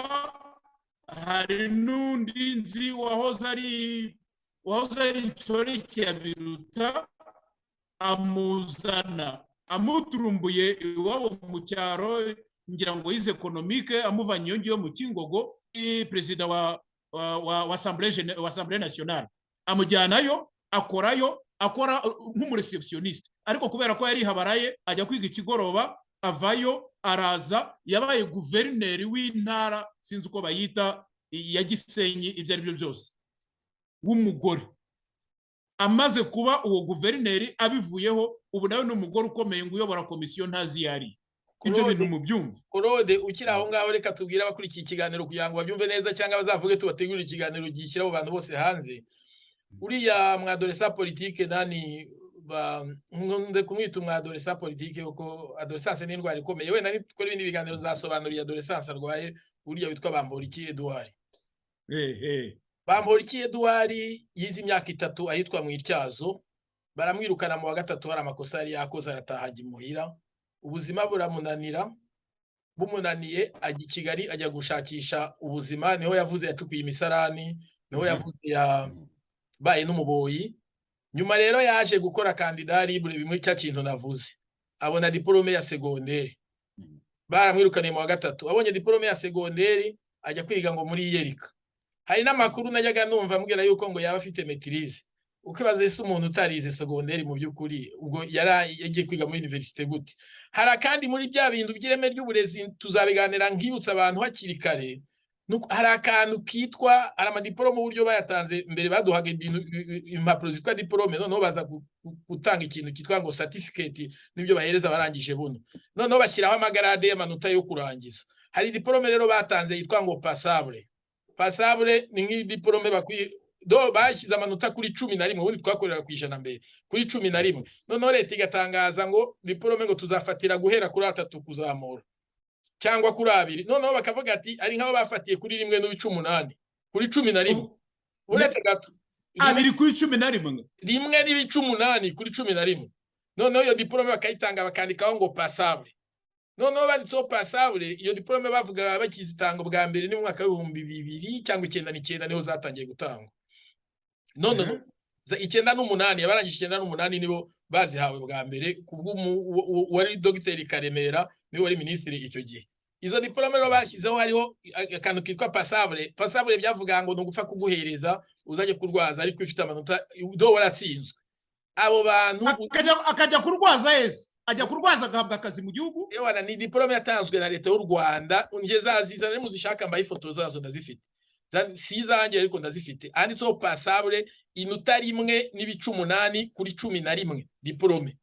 hari n'undi nzi wahoze ari inshoreke ya Biruta, amuzana amuturumbuye iwabo mu cyaro, ngira ngo yize économique, amuvanye iyo ngiyo mu Kingogo, perezida wa Assemblée nationale, amujyanayo akorayo, akora nk'umuréceptionniste. Ariko kubera ko yari habaraye, ajya kwiga ikigoroba, avayo araza yabaye guverineri w'intara, sinzi uko bayita, ya Gisenyi. Ibyo ari byo byose, w'umugore amaze kuba uwo guverineri abivuyeho, ubu nawe ni umugore ukomeye ngo uyobora komisiyo ntazi iyo ari. Ibyo bintu mubyumva. Claude, ukiri aho ngaho, reka tubwire abakurikiye ikiganiro kugira ngo babyumve neza, cyangwa bazavuge tubategurire ikiganiro gishyira abo bantu bose hanze. Uriya mwadolescent politique nani, nkunze kumwita umwadolescent politique kuko adolescence ni indwara ikomeye. Wenda nidukora ibindi biganiro nzasobanurira adolescence arwaye. Uriya witwa Bamporiki Edouard. Bamporiki Edouard yize imyaka 3 ahitwa mu Ityazo, baramwirukana mu wa gatatu, hari amakosa yari yakoze, arataha ajya imuhira. Ubuzima buramunanira, bumunaniye ajya i Kigali, ajya gushakisha ubuzima. Niho yavuze yacukuye imisarani, niho yavuze yabaye n'umuboyi. Nyuma rero yaje gukora candidat libre, bimwe cya kintu navuze, abona diplôme ya secondaire. Baramwirukaniye mu wa gatatu, abonye diplôme ya secondaire ajya kwiga ngo muri ULK. Hari n'amakuru najyaga numva ambwira yuko ngo yaba afite maîtrise. Ukibaza ese umuntu utarize secondaire mu by'ukuri ubwo yari yagiye kwiga muri université gute? Hari akandi muri bya bintu by'ireme ry'uburezi, tuzabiganira, nkibutsa abantu hakiri kare. Hari akantu kitwa, hari amadiporome, uburyo bayatanze mbere baduhaga ibintu, impapuro zitwa diporome, noneho baza gutanga ikintu cyitwa ngo certificate, nibyo bahereza abarangije buno. Noneho bashyiraho amagarade y'amanota yo kurangiza. Hari diporome rero batanze yitwa ngo passable. Passable ni nk'idiporome bakwiye do bashyize amanota kuri 11, ubundi twakorera ku 100 mbere, kuri 11. Noneho leta igatangaza ngo diporome ngo tuzafatira guhera kuri 3 kuzamura cyangwa kuri 2. Noneho bakavuga ati ari nk'aho bafatiye kuri 1.8 kuri 11. Uretse gato. 2 kuri 11? 1.8 kuri 11. Noneho iyo diporome bakayitanga, bakandikaho ngo passable. Noneho banditseho passable, iyo diporome bavuga bakizitanga bwa mbere ni mu mwaka w'2000 cyangwa 99, niho zatangiye gutangwa. None 98, abarangije 98 nibo bazihawe bwa mbere, kubw'uwari Dogiteri Karemera, niwe wari minisitiri icyo gihe. Izo diporome rero bashyizeho hariho akantu kitwa passable. Passable byavuga ngo ni ugupfa kuguhereza uzajye kurwaza, ariko ifite amanota do waratsinzwe. Abo bantu akajya kurwaza ese? Ajya kurwaza agahabwa akazi mu gihugu. Ewana, ni diplôme yatanzwe na Leta y'u Rwanda. Nge zazizana nimuzishaka, mbaye ifoto zazo ndazifite. Si izanjye ariko ndazifite. Handitseho passable, inota 1.8 kuri 11, diplôme.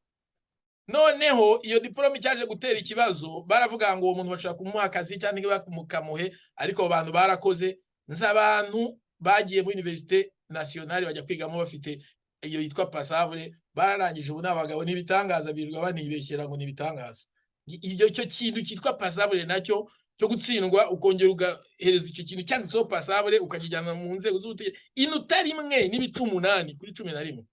Noneho iyo diplôme cyaje gutera ikibazo, baravuga ngo uwo muntu bashobora kumuha akazi cyangwa bamukamuhe, ariko abo bantu barakoze. Nzi abantu bagiye muri Université Nationale bajya kwigamo bafite iyo yitwa passable, bararangije, ubu ni abagabo n'ibitangaza, birirwa banibeshyera ngo ni ibitangaza. Ibyo cyo kintu cyitwa passable nacyo cyo gutsindwa, ukongera ugahereza icyo kintu cyanditseho passable, ukakijyana mu nzego z'ubutegetsi, inota 1.8 kuri 11.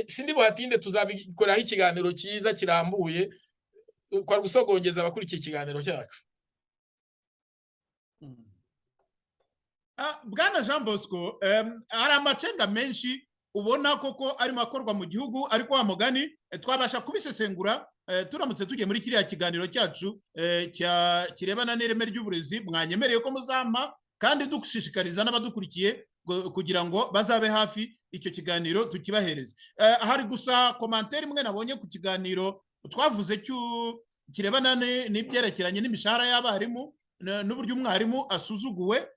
Sindi buhatinde, tuzabikoraho ikiganiro cyiza kirambuye kwa gusogongeza abakurikiye ikiganiro cyacu. Bwana Jean Bosco, hari amacenga menshi ubona koko arimo akorwa mu gihugu, ariko wa mugani twabasha kubisesengura turamutse tugiye muri kiriya kiganiro cyacu kirebana n'ireme ry'uburezi mwanyemereye ko muzampa, kandi dushishikariza n'abadukurikiye kugira ngo bazabe hafi icyo kiganiro tukibahereze. Hari gusa commentaire imwe nabonye ku kiganiro twavuze kirebana n'ibyerekeranye n'imishahara y'abarimu n'uburyo umwarimu asuzuguwe.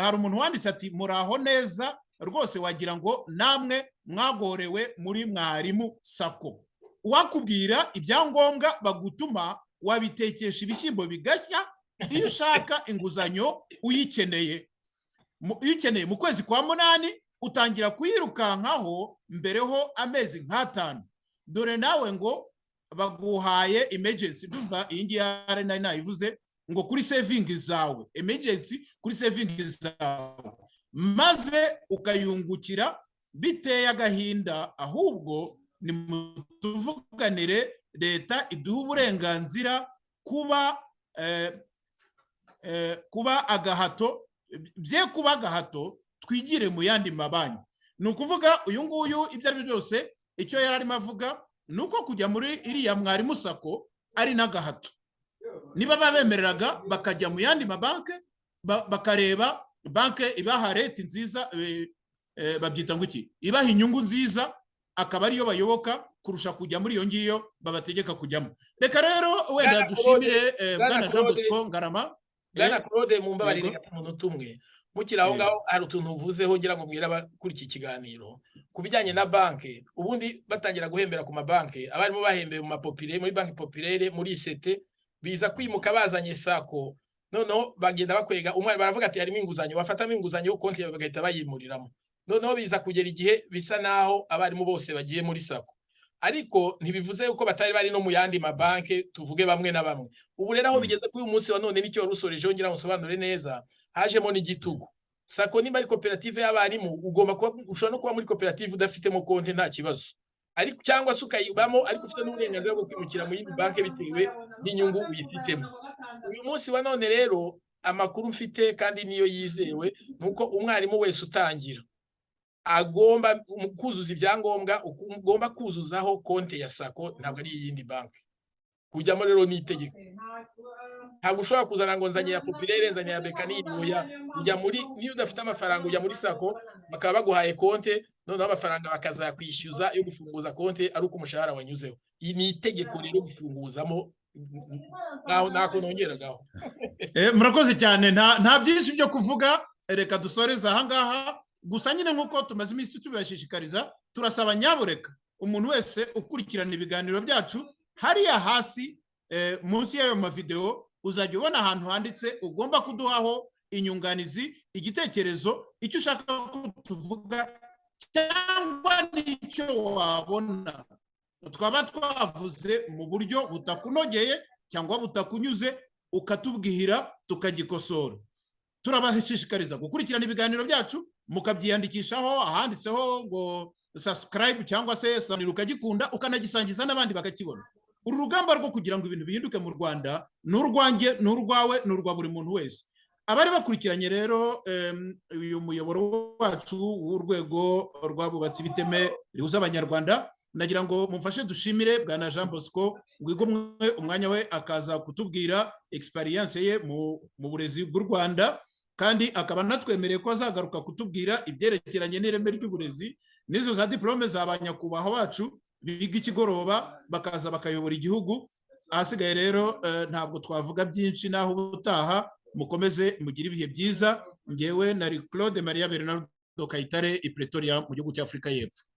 Hari umuntu wanditse ati: "Muraho neza, rwose wagira ngo namwe mwagorewe muri Mwarimu SACCO. Uwakubwira ibyangombwa bagutuma wabitekesha ibishyimbo bigashya. Iyo ushaka inguzanyo uyikeneye iyo ukeneye mu kwezi kwa munani, utangira kuyirukankaho mbereho amezi nk'atanu. Dore nawe ngo baguhaye emergency." Ndumva iyi ngiyi hari nari nayivuze ngo kuri saving zawe, emergency kuri saving zawe, maze ukayungukira. Biteye agahinda. Ahubwo nimutuvuganire leta iduhe uburenganzira kuba agahato bye kuba agahato, twigire mu yandi mabanki. Ni ukuvuga uyu nguyu ibyo ari byo byose icyo yari arimo avuga ni uko kujya muri iriya Mwarimu SACCO ari n'agahato. Niba babemereraga bakajya mu yandi mabanki, bakareba banki ibaha rate nziza, babyita ngo iki, ibaha inyungu nziza, akaba ariyo bayoboka kurusha kujya muri iyo ngiyo babategeka kujyamo. Reka rero wenda Bwana dushimire Bwana bwana Jean Claude, Bosco Ngarama. Bwana Claude, mumbabarire Yego. gato umunota umwe. Mukiri aho Yego. ngaho, hari utuntu uvuzeho ngira ngo mbwire abakurikiye ikiganiro ku bijyanye na banki. Ubundi batangira guhembera ku mabanki, abarimu bahembeye mu mapopulaire, muri Banque Populaire, muri ICT, biza kwimuka bazanye SACCO. Noneho bagenda bakwega umwari, baravuga ati harimo inguzanyo, bafatamo inguzanyo, konti yawe bagahita bayimuriramo. Noneho biza kugera igihe bisa naho abarimu bose bagiye muri SACCO, ariko ntibivuze yuko batari bari no mu yandi mabanki, tuvuge bamwe na bamwe. Ubu rero aho bigeze kuri uyu munsi wa none, nicyo wari usorejeho ngira ngo usobanure neza, hajemo n'igitugu. SACCO nimba ari koperative y'abarimu, ugomba kuba, ushobora no kuba muri koperative udafitemo konti, nta kibazo, ariko cyangwa se ukayibamo ariko ufite n'uburenganzira bwo kwimukira mu yindi banki bitewe n'inyungu uyifitemo. Uyu munsi wa none rero, amakuru mfite kandi niyo yizewe ni uko umwarimu wese utangira agomba mu kuzuza ibyangombwa, ugomba kuzuzaho konti ya SACCO, ntabwo ari iyindi banki. Kujyamo rero ni itegeko, ntabwo ushobora kuzana ngo nzanye ya Populaire, nzanye ya BK oya. Ujya muri, niyo udafite amafaranga, ujya muri SACCO bakaba baguhaye konti, noneho amafaranga bakazakwishyuza yo gufunguza konti ari uko umushahara wanyuzeho. Iyi ni itegeko rero gufunguzamo, ntaho ntako nongeragaho. Murakoze cyane. Nta byinshi byo kuvuga, reka dusoreze ahangaha. Gusa nyine nk'uko tumaze iminsi tubibashishikariza, turasaba nyabureka umuntu wese ukurikirana ibiganiro byacu, hariya hasi munsi y'ayo mavidewo uzajya ubona ahantu handitse ugomba kuduhaho inyunganizi, igitekerezo, icyo ushaka ko tuvuga cyangwa n'icyo wabona twaba twavuze mu buryo butakunogeye cyangwa butakunyuze, ukatubwira tukagikosora. Turabashishikariza gukurikirana ibiganiro byacu, mukabyiyandikishaho ahanditseho ngo subscribe cyangwa se ukagikunda, ukanagisangiza n'abandi bakakibona. Uru rugamba rwo kugira ngo ibintu bihinduke mu Rwanda ni urwanjye, ni urwawe, ni urwa buri muntu wese. Abari bakurikiranye rero uyu muyoboro wacu w'urwego rw'abubatsi b'iteme rihuza Abanyarwanda, nagira ngo mumfashe dushimire bwana Jean Bosco wigomwe umwanya we akaza kutubwira experience ye mu burezi bw'u Rwanda, kandi akaba anatwemereye ko azagaruka kutubwira ibyerekeranye n'ireme ry'uburezi n'izo za diplôme za ba nyakubahwa bacu. Biga ikigoroba, bakaza bakayobora igihugu. Ahasigaye rero ntabwo twavuga byinshi, naho ubutaha. Mukomeze mugire ibihe byiza. Ngewe nari Claude Maria Bernardo Kayitare i Pretoria mu gihugu cy'Afurika y'Epfo.